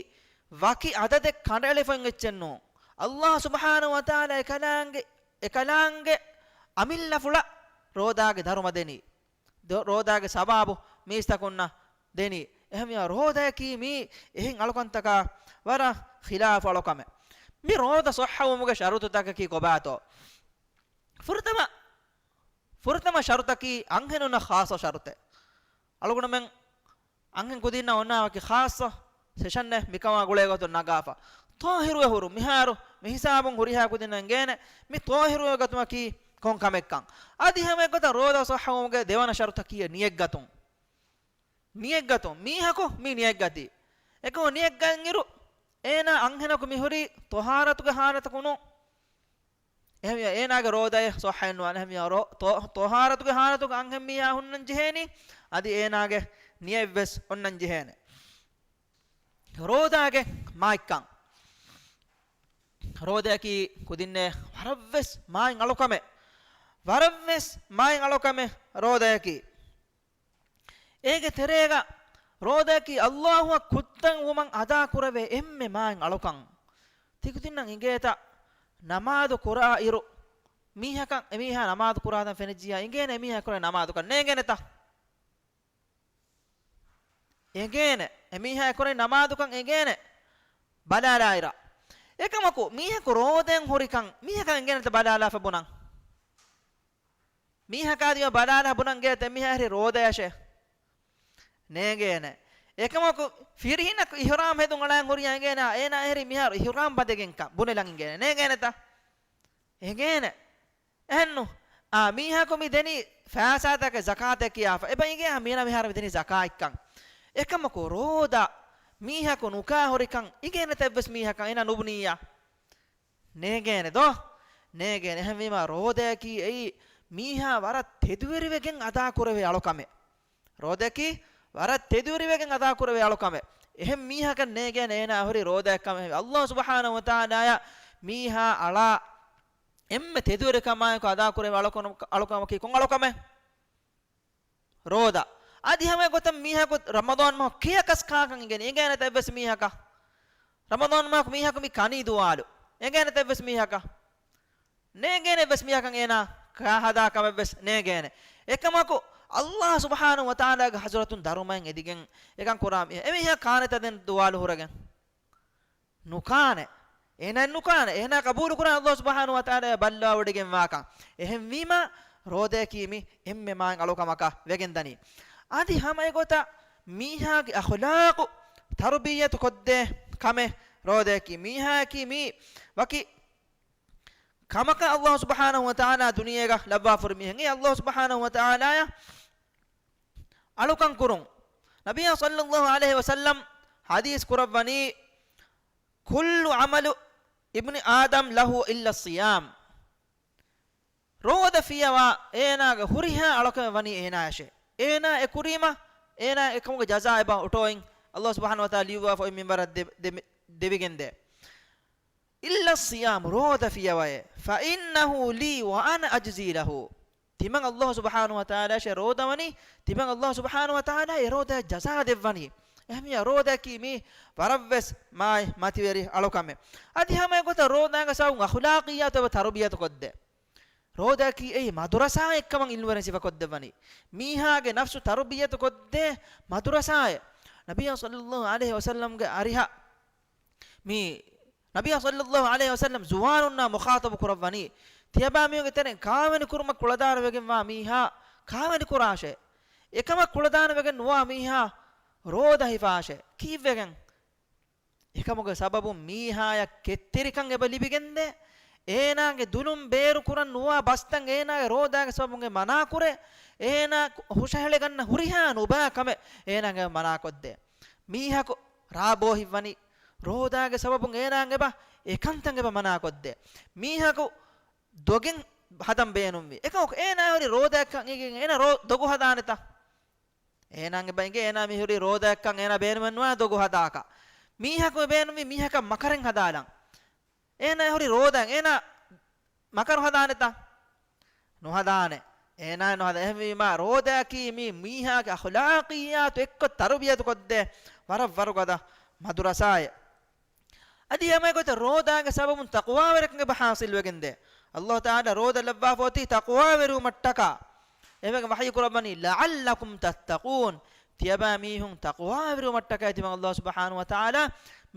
ވަކި އަދަދެއް ކަނޑައެޅިފައި އެއްޗެއް ނޫން. ﷲ ސުބްޙާނަހޫ ވަތަޢާލާ އެކަލާނގެ، އެކަލާނގެ އަމިއްލަފުޅަށް ރޯދާގެ ދަރުމަ ދެނީ. ދޯ-، ރޯދާގެ ސަވާބު މީސްތަކުންނަށް ދެނީ. އެހެންވެ ރޯދަޔަކީ މީ އެހެން އަޅުކަންތަކާ ވަރަށް ޚިލާފު އަޅުކަމެއް. މި ރޯދަ ޞައްޙަވުމުގެ ޝަރުޠުތަކަކީ ކޮބާތޯ؟ ފުރަތަމަ، ފުރަތަމަ ޝަރުޠަކީ އަންހެނުންނަށް ޚާއްޞަ ޝަރުޠެއް. އަޅުގަނޑުމެން އަންހެން ކުދިންނަށް އޮންނާ ވަކި ޚާއްޞަ ސެޝަންއެއް މިކަމާ ގުޅޭ ގޮތުން ނަގާފަ. ޠާހިރުވެ ހުރުން. މިހާރު މި ހިސާބުން ހުރިހާ ކުދިންނަށް އެނގޭނެ މި ޠާހިރުވެ ގަތުމަކީ ކޮން ކަމެއްކަން. އަދި ހަމަ އެގޮތަށް ރޯދަ ޞައްޙަވުމުގެ ދެވަނަ ޝަރުޠަކީ ނިޔަތްގަތުން. ނިޔަތްގަތުން. މީހަކު މި ނިޔަތްގަތީ. އެކަމު ނިޔަތްގަތް އިރު އޭނާ އަންހެނަކު މިހުރީ ޠަހާރަތުގެ ޙާލަތަކު ނޫން. އެހެންވިޔަ އޭނާގެ ރޯދައެއް ޞައްޙައެއް ނުވާނެ. އެހެންވިޔަ ރޯ-، ޠަ-، ޠަހާރަތުގެ ޙާލަތުގަ އަންހެން މީހާ ހުންނަން ޖެހޭނީ، އަދި އޭނާގެ ނިޔަތްވެސް އޮންނަން ޖެހޭނެ. ރޯދާގެ މާތްކަން. ރޯދަޔަކީ ކުދިންނޭ ވަރަށްވެސް މާތް އަޅުކަމެއް. ވަރަށްވެސް މާތް އަޅުކަމެއް ރޯދަޔަކީ. އޭގެ ތެރޭގަ ރޯދައަކީ ﷲ އަށް ކުއްތަން ވުމަށް އަދާކުރެވޭ އެންމެ މާތް އަޅުކަން. ތިކުދިންނަށް އިނގޭތަ؟ ނަމާދު ކުރާ އިރު މީހަކަށް އެމީހާ ނަމާދު ކުރާތަން ފެނިއްޖިއްޔާ އިނގޭނެ އެމީހާ ކުރޭ ނަމާދުކަން. ނޭނގޭނެތަ؟ އެނގޭނެ. އެމީހާ ކުރޭ ނަމާދުކަން އެނގޭނެ. ބަލާލާއިރަށް. އެކަމަކު މީހަކު ރޯދައިން ހުރިކަން މީހަކަށް އެނގޭނެތަ ބަލާލާފަ ބުނަން؟ މީހަކާ ދިޔަ ބަލާލާ ބުނަން ގޭތެ މީހާ އެހެރި ރޯދަޔަށޭ؟ ނޭނގޭނެ. އެކަމަކު ފިރިހިނަކު އިޙްރާމް ހެދުން އަޅާން ހުރިޔާ އެނގޭނެ، އޭނާ އެހެރި މިހާރު އިޙްރާމް ބަނދެގެންކަން ބުނެލަން އިނގޭނެ. ނޭނގޭނެތަ؟ އެނގޭނެ. އެހެންނު؟ އާ، މީހަކު މި ދެނީ ފައިސާތަކެއް ޒަކާތެއް ކިޔާފަ. އެބަ އިނގޭ މީނަ މިހާރު މި ދެނީ ޒަކާތްކަން. އެކަމަކު ރޯދަ މީހަކު ނުކާ ހުރިކަން އިނގޭނެތަ އެއްވެސް މީހަކަށް އޭނާ ނުބުނިއްޔާ؟ ނޭނގޭނެ ދޯ؟ ނޭނގޭނެ. އެހެންވީމާ ރޯދަޔަކީ އެއީ މީހާ ވަރަށް ތެދުވެރިވެގެން އަދާކުރެވޭ އަޅުކަމެއް. ރޯދަޔަކީ ވަރަށް ތެދުވެރިވެގެން އަދާކުރެވޭ އަޅުކަމެއް. އެހެން މީހަކަށް ނޭނގޭނެ އޭނާ ހުރި ރޯދަޔަށް ކަމެއް. ﷲ ސުބްޙާނަހޫ ވަތަޢާލާއަށް މީހާ އަޅާ އެންމެ ތެދުވެރިކަމާއެކު އަދާކުރެވޭ އަޅުކަން-، އަޅުކަމަކީ ކޮން އަޅުކަމެއް؟ ރޯދަ. އަދި ހަމަ އެގޮތަށް މީހަކު ރަމަޟާން މަހު ކެޔަކަސް ކާކަން އިނގޭނެ، އިނގޭނެތަ އެއްވެސް މީހަކަށް؟ ރަމަޟާން މަހަކު މީހަކު މި ކަނީ ދުވާލު، އެނގޭނެތަ އެއްވެސް މީހަކަށް؟ ނޭނގޭނެ އެއްވެސް މީހަކަށް އޭނާ ކާ ހަދާ ކަމެއްވެސް ނޭނގޭނެ. އެކަމަކު ﷲ ސުބްޙާނަހޫ ވަތަޢާލާގެ ޙަޟްރަތުން ދަރުމައެއް އެދިގެން އެކަން ކުރާ މީހާ، އެމީހާ ކާނެތަ ދެން ދުވާލު ހުރެގެން؟ ނުކާނެ. އޭނާ ނުކާނެ. އޭނާ ޤަބޫލު ކުރާ ﷲ ސުބްޙާނަހޫ ވަތަޢާލާ ބައްލަވާވޮޑިގެންވާކަން. އެހެންވީމާ، ރޯދަޔަކީ މި އެންމެ މާތް އަޅުކަމަކަށް ވެގެންދަނީ. އަދި ހަމަ އެގޮތަށް މީހާގެ އަޚުލާޤު ތަރުބިއްޔަތު ކޮށްދޭ ކަމެއް ރޯދައަކީ. މީހާއަކީ މީ ވަކި ކަމަކަށް އައްލާހު ސުބްޙާނަހު ވަތަޢާލާ ދުނިޔޭގަ ލައްވާފަ ހުރި މީހެއް. އެ އައްލާހު ސުބްޙާނަހު ވަތަޢާލާއަށް އަޅުކަން ކުރުން. ނަބިއްޔާ ޞައްލައްލާހު ޢަލައިހި ވަސައްލަމް ޙަދީޘް ކުރައްވަނީ، "كل عمل ابن آدم له إلا الصيام." ރޯދަ ފިޔަވާ އޭނާގެ ހުރިހާ އަޅުކަމެއް ވަނީ އޭނާއަށޭ. އޭނާ އެ ކުރީމަ، އޭނާ އެކަމުގެ ޖަޒާ އެބަ އޮޓޯއިން އައްލާހު ސުބްޙާނަހު ވަތަޢާލާ ލިޔުއްވާފަ އޮތް މިންވަރަށް ދެ-، ދެ-، ދެވިގެންދޭ. "إلا الصيام" ރޯދަ ފިޔަވައޭ. "فإنه لي وأنا أجزي له" ތިމަން އައްލާހު ސުބްޙާނަހު ވަތަޢާލާއަށޭ ރޯދަ ވަނީ، ތިމަން އައްލާހު ސުބްޙާނަހު ވަތަޢާލާ އެ ރޯދައަށް ޖަޒާ ދެއްވަނީ. އެހެންވިއްޔާ ރޯދައަކީ މީ ވަރަށްވެސް މާތް މަތިވެރި އަޅުކަމެއް. އަދި ހަމަ އެގޮތަށް ރޯދާގެ ސަބަބުން އަޚުލާޤިއްޔާތު އެބަ ތަރުބިއްޔަތު ކޮށްދޭ. ރޯދައަކީ އެއީ މަދުރަސާއެއް ކަމަށް އިލްމުވެރިން ސިފަކޮށްދެއްވަނީ. މީހާގެ ނަފްސު ތަރުބިއްޔަތު ކޮށްދޭ މަދުރަސާއެއް. ނަބިއްޔާ ޞައްލައްލާހު ޢަލައިހި ވަސައްލަމްގެ އަރިހަށް މި ނަބިއްޔާ ޞައްލައްލާހު ޢަލައިހި ވަސައްލަމް ޒުވާނުންނާ މުޚާޠަބު ކުރައްވަނީ، ތިޔަބައިމީހުންގެ ތެރެއިން ކާވެނިކުރުމަށް ކުޅަދާނަވެގެންވާ މީހާ ކާވެނިކުރާށޭ. އެކަމަށް ކުޅަދާނަވެގެން ނުވާ މީހާ ރޯދަ ހިފާށޭ. ކީއްވެގެން؟ އެކަމުގެ ސަބަބުން މީހާޔަށް ކެތްތެރިކަން އެބަ ލިބިގެންދޭ. އޭނާގެ ދުލުން ބޭރުކުރަން ނުވާ ބަސްތައް އޭނާގެ ރޯދާގެ ސަބަބުން އެ މަނާކުރޭ. އޭނާ ހުށަހެޅިގަންނަ ހުރިހާ ނުބައި ކަމެއް އޭނާ އެ މަނާކޮށްދޭ. މީހަކު ރާ ބޯ ހިއްވަނީ ރޯދާގެ ސަބަބުން އޭނާ އެބަ އެކަންތައް އެބަ މަނާކޮށްދޭ. މީހަކު ދޮގެއް ހަދަން ބޭނުންވީ. އެކަމަކު އޭނާ ހުރި ރޯދައަކަށް އެނގިގެން އޭނާ ރޯ-، ދޮގު ހަދާނެތަ؟ އޭނާ އެބަ އިނގޭ އޭނާ މި ހުރި ރޯދައަކަށް އޭނާ ބޭނުމެއް ނުވާ ދޮގު ހަދާކަށް. މީހަކު އެ ބޭނުންވީ މީހަކަށް މަކަރެއް ހަދާލަން. އޭނާ ހުރި ރޯދައަށް އޭނާ މަކަރު ހަދާނެތަ؟ ނުހަދާނެ. އޭނާ ނުހަދާ. އެހެންވީމާ ރޯދައަކީ މީ މީހާގެ އަޚުލާޤިއްޔާތު އެއްކޮށް ތަރުބިޔަތު ކޮށްދޭ ވަރަށް ވަރުގަދަ މަދުރަސާއެއް. އަދި ހަމަ އެގޮތަށް ރޯދާގެ ސަބަބުން ތަޤްވާވެރިކަން އެބަ ޙާޞިލްވެގެންދޭ. އައްލާހު ތަޢާލާ ރޯދަ ލައްވާފަ އޮތީ ތަޤްވާވެރިވުމަށްޓަކާ. އެވެގެން ވަޙީ ކުރައްވަނީ، "لعلكم تتقون." ތިޔަބައިމީހުން ތަޤްވާވެރިވުމަށްޓަކައި ތިމަން އައްލާހު ސުބްޙާނަހު ވަތަޢާލާ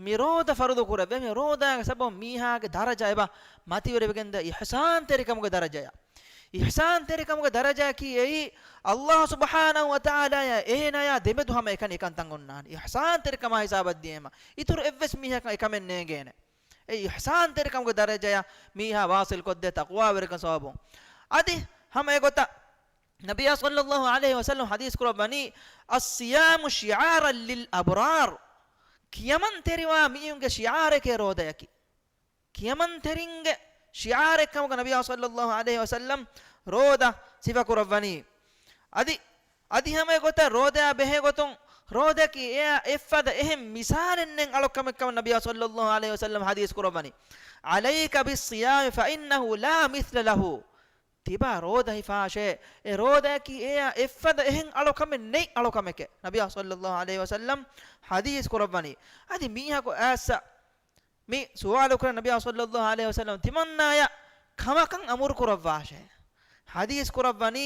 މި ރޯދަ ފަރުޟު ކުރެއްވި. މި ރޯދާގެ ސަބަބުން މީހާގެ ދަރަޖަ އެބަ މަތިވެރިވެގެންދޭ އިޙްސާންތެރިކަމުގެ ދަރަޖަޔަށް. އިޙްސާންތެރިކަމުގެ ދަރަޖައަކީ އެއީ، އައްލާހު ސުބްޙާނަހު ވަތަޢާލާއާ އޭނާޔާ ދެމެދު ހަމަ އެކަނި އެކަންތައް އޮންނާނެ. އިޙްސާންތެރިކަމާ ހިސާބަށް ދިޔައީމަ، އިތުރު އެއްވެސް މީހަކަށް އެކަމެއް ނޭނގޭނެ. އެ އިޙްސާންތެރިކަމުގެ ދަރަޖަޔަށް މީހާ ވާޞިލް ކޮށްދޭ ތަޤްވާވެރިކަން ސަބަބުން. އަދި ހަމަ އެގޮތަށް ނަބިއްޔާ ޞައްލައްލާހު ޢަލައިހި ވަސައްލަމް ޙަދީޘް ކުރައްވަނީ، "الصيام شعارا للأبرار." ކިޔަމަންތެރިވާ މީހުންގެ ޝިޢާރެކޭ ރޯދަޔަކީ. ކިޔަމަންތެރިންގެ ޝިޢާރެއް ކަމުގަ ނަބިއްޔާ ޞައްލައްލާހު ޢަލައިހި ވަސައްލަމް ރޯދަ ސިފަކުރައްވަނީ. އަދި، އަދި ހަމަ އެގޮތަށް ރޯދަޔާ ބެހޭ ގޮތުން ރޯދައަކީ އެއާ އެއްފަދަ އެހެން މިސާލެއް ނެތް އަޅުކަމެއް ކަމަށް ނަބިއްޔާ ޞައްލައްލާހު ޢަލައިހި ވަސައްލަމް ޙަދީޘް ކުރައްވަނީ. "عليك بالصيام فإنه لا مثل له." ތިބާ ރޯދަ ހިފާށޭ. އެ ރޯދައަކީ އެއާ އެއްފަދަ އެހެން އަޅުކަމެއް ނެތް އަޅުކަމެކޭ. ނަބިއްޔާ ޞައްލައްލާހު ޢަލައިހި ވަސައްލަމް ޙަދީޘް ކުރައްވަނީ. އަދި މީހަކު އައިސް މި ސުވާލު ކުރޭ ނަބިއްޔާ ޞައްލައްލާހު ޢަލައިހި ވަސައްލަމް ތިމަންނާޔަށް ކަމަކަށް އަމުރު ކުރައްވާށޭ. ޙަދީޘް ކުރައްވަނީ،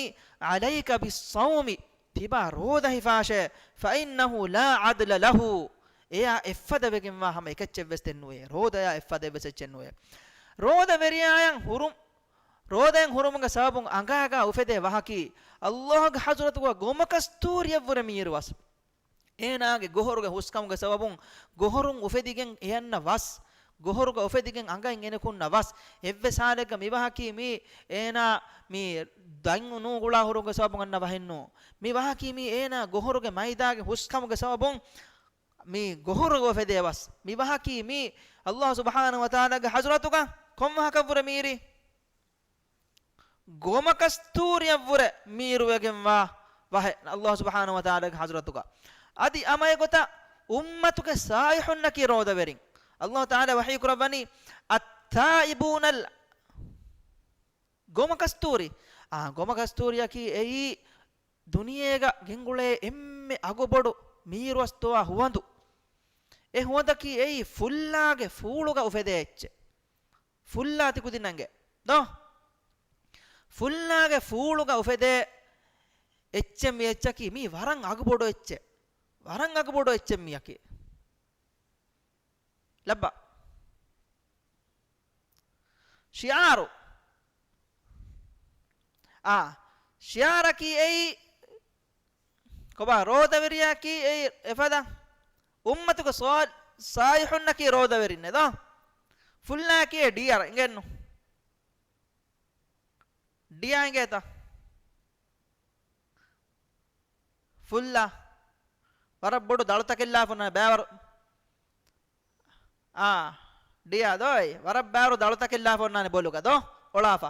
"عليك بالصوم." ތިބާ ރޯދަ ހިފާށޭ. "فإنه لا عدل له." އެއާ އެއްފަދަ ވެގެންވާ ހަމަ އެކައްޗެއް ވެސް ނުވޭ. ރޯދަޔާ އެއްފަދަ އެއްވެސް އެއްޗެއް ނުވޭ. ރޯދަ ވެރިޔާޔަށް ހުރު-، ރޯދައިން ހުރުމުގެ ސަބަބުން އަނގާގާ އުފެދޭ ވަހަކީ، އައްލާހުގެ ޙަޟްރަތުގަ ގޮމަކަސްތޫރިއަށްވުރެ މީރު ވަސް. އޭނާގެ ގޮހޮރުގެ ހުސްކަމުގެ ސަބަބުން ގޮހޮރުން އުފެދިގެން އެއަންނަ ވަސް، ގޮހޮރުގަ އުފެދިގެން އަނގައިން އެނެކުންނަ ވަސް، އެއްވެސް ހާލެއްގަ މި ވަހަކީ މީ އޭނާ މީ ދަތް ނޫގުޅާ ހުރުމުގެ ސަބަބުން އަންނަ ވަހެއްނޫ. މި ވަހަކީ މީ އޭނާ ގޮހޮރުގެ މައިދާގެ ހުސްކަމުގެ ސަބަބުން މީ ގޮހޮރުގަ އުފެދޭ ވަސް. މި ވަހަކީ މީ އައްލާހު ސުބްޙާނަހު ވަތަޢާލާގެ ޙަޟްރަތުގަ ކޮން ވަހަކަށްވުރެ މީރީ؟ ގޮމަކަސްތޫރިއަށްވުރެ މީރުވެގެންވާ ވަހެއް އައްލާހު ސުބްޙާނަހު ވަތަޢާލާގެ ޙަޟްރަތުގަ. އަދި ހަމަ އެގޮތަށް އުއްމަތުގެ ޞާލިޙުންނަކީ ރޯދަވެރިން. އައްލާހު ތަޢާލާ ވަޙީ ކުރައްވަނީ، "التائبون ال-" ގޮމަކަސްތޫރި. އާ، ގޮމަކަސްތޫރިއަކީ އެއީ ދުނިޔޭގަ ގެންގުޅޭ އެންމެ އަގުބޮޑު މީރުވަސް ދޮވާ ހުވަނދު. އެ ހުވަނދަކީ އެއީ ފުއްލާގެ ފޫޅުގަ އުފެދޭ އެއްޗެއް. ފުއްލާ ތި ކުދިންނަށް އެނގޭ ދޯ؟ ފުއްލާގެ ފޫޅުގަ އުފެދޭ އެއްޗެއް މި އެއްޗަކީ މީ ވަރަށް އަގުބޮޑު އެއްޗެއް. ވަރަށް އަގުބޮޑު އެއްޗެއް މިޔަކީ. ލައްބަ. ޝިޢާރު. އާ، ޝިޢާރަކީ އެއީ، ކޮބާ، ރޯދަވެރިޔާއަކީ އެއީ އެފަދަ އުއްމަތުގެ ޞާ-، ޞާލިޙުންނަކީ ރޯދަވެރިންނޭ ދޯ؟ ފުއްލާ ކިޔޭ ޑިޔަރ އިނގެންނު. ޑިޔާ އިނގޭތަ؟ ފުއްލާ. ވަރަށް ބޮޑު ދަޅުތަކެއްލާފަ އޮންނާނެ ބައިވަރު. އާ، ޑިޔާ ދޯ އެއީ. ވަރަށް ބައިވަރު ދަޅުތަކެއްލާފަ އޮންނާނެ ބޮލުގަ ދޯ؟ އޮޅާފަ.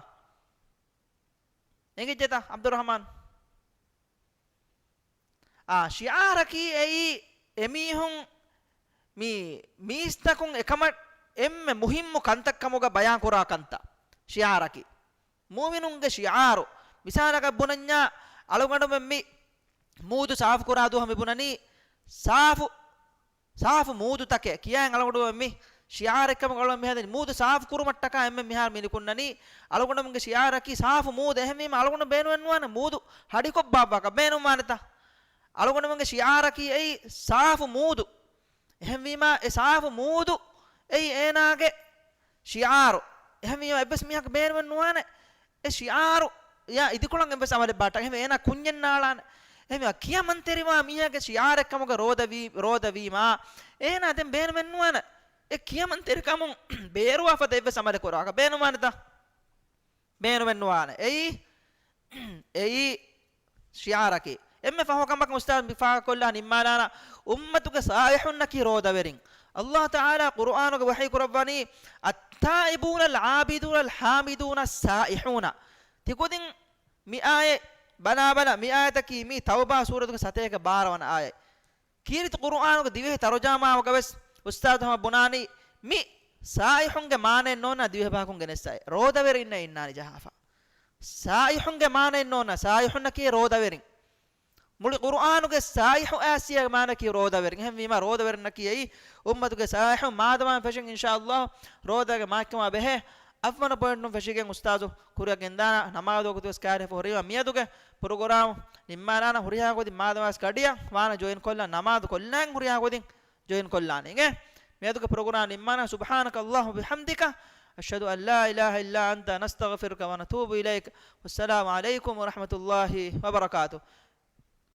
އެނގިއްޖެތަ ޢަބްދުއްރަޙްމާން؟ އާ، ޝިޢާރަކީ އެއީ އެމީހުން މި މީސްތަކުން އެކަމަށް އެންމެ މުހިއްމު ކަންތައް ކަމުގަ ބަޔާން ކުރާ ކަންތައް. ޝިޢާރަކީ މުއުމިނުންގެ ޝިޢާރު. މިސާލަކަށް ބުނަންޏާ، އަޅުގަނޑުމެން މި މޫދު ސާފު ކުރާ ދުވަހު މި ބުނަނީ ސާފު، ސާފު މޫދުތަކެއް ކިޔާއިން އަޅުގަނޑުމެން މި ޝިޢާރެއް ކަމުގަ އަޅުގަނޑު މި ހަދަނީ. މޫދު ސާފު ކުރުމަށްޓަކާ އެންމެ މިހާރު މި ނިކުންނަނީ. އަޅުގަނޑުމެންގެ ޝިޢާރަކީ ސާފު މޫދު. އެހެންވީމަ އަޅުގަނޑު ބޭނުމެއް ނުވާނެ މޫދު ހަޑިކޮށް ބާއްވާކަށް ބޭނުންވާނެތަ؟ އަޅުގަނޑުމެންގެ ޝިޢާރަކީ އެއީ ސާފު މޫދު. އެހެންވީމާ، އެ ސާފު މޫދު އެއީ އޭނާގެ ޝިޢާރު. އެހެންވީމާ، އެއްވެސް މީހަކު ބޭނުމެއް ނުވާނެ އެ ޝިޢާރު އެއާ އިދިކޮޅަށް އެއްވެސް އަމަލެއް ބާއްޓަކަށް. އެހެންވެ، އޭނާ ކުންޏެއް ނާޅާނެ. އެހެންވެ، ކިޔަމަންތެރިވާ މީހާގެ ޝިޢާރެއް ކަމުގަ ރޯދަވީ، ރޯދަވީމާ، އޭނާ ދެން ބޭނުމެއް ނުވާނެ އެ ކިޔަމަންތެރިކަމުން ބޭރުވާ ފަދަ އެއްވެސް އަމަލެއް ކުރާކަށް. ބޭނުންވާނެތަ؟ ބޭނުމެއް ނުވާނެ. އެއީ، އެއީ ޝިޢާރަކީ. އެންމެ ފަހު ކަމަކަށް އުސްތާޛު މި ފާހަގަކޮށްލާ ނިންމާލާނަ، އުއްމަތުގެ ޞާލިޙުންނަކީ ރޯދަވެރިން. ﷲ ތަޢާލާ ޤުރުއާނުގަ ވަޙީ ކުރައްވަނީ، التائبون العابدون الحامدون السائحون. ތިކުދިން މި އާޔަތް ބަލާބަލަ، މި އާޔަތަކީ މި ތައުބާ ސޫރަތުގެ ސަތޭކަ ބާރަ ވަނަ އާޔަތް. ކީރިތި ޤުރުއާނުގެ ދިވެހި ތަރުޖަމާއަކަށް ވެސް އުސްތާޛު ހަމަ ބުނާނީ، މި ސާއިޙުންގެ މާނައެއް ނޯންނާ ދިވެހި ބަޔަކުން ގެނެއްސައި. ރޯދަވެރިންނޭ އިންނާނީ ޖަހާފަ. ސާއިޙުންގެ މާނައެއް ނޯންނާ، ސާއިޙުންނަކީ ރޯދަވެރިން. މުޅި ޤުރުއާނުގެ ސާއިޙު އާޔަތް ސީއާގެ މާނައަކީ ރޯދަވެރިން. އެހެންވީމާ، ރޯދަވެރިންނަކީ އެއީ އުއްމަތުގެ ސާއިޙުން. މާދަމާ ފެށިން، އިންޝާﷲ، ރޯދަގެ މާތްކަމާ ބެހޭ އަށްވަނަ ޕޮއިންޓުން ފެށިގެން އުސްތާޛު ކުރިއަށް ގެންދާނަ. ނަމާދު ވަގުތުވެސް ކައިރިފަ ހުރީމަ، މިއަދުގެ ޕްރޮގްރާމް ނިންމާލާނަ. ހުރިހާ ކުދިން މާދަމާވެސް ގަޑިއަށް ވާނަ ޖޮއިން ކޮށްލާ، ނަމާދު ކޮށްލާން ހުރިހާ ކުދިން ޖޮއިން ކޮށްލާނީ. އިނގޭ؟ މިއަދުގެ ޕްރޮގްރާމް ނިންމާނަ. سبحانك اللهم وبحمدك، أشهد أن لا إله إلا أنت، نستغفرك ونتوب إليك. والسلام عليكم ورحمة الله وبركاته.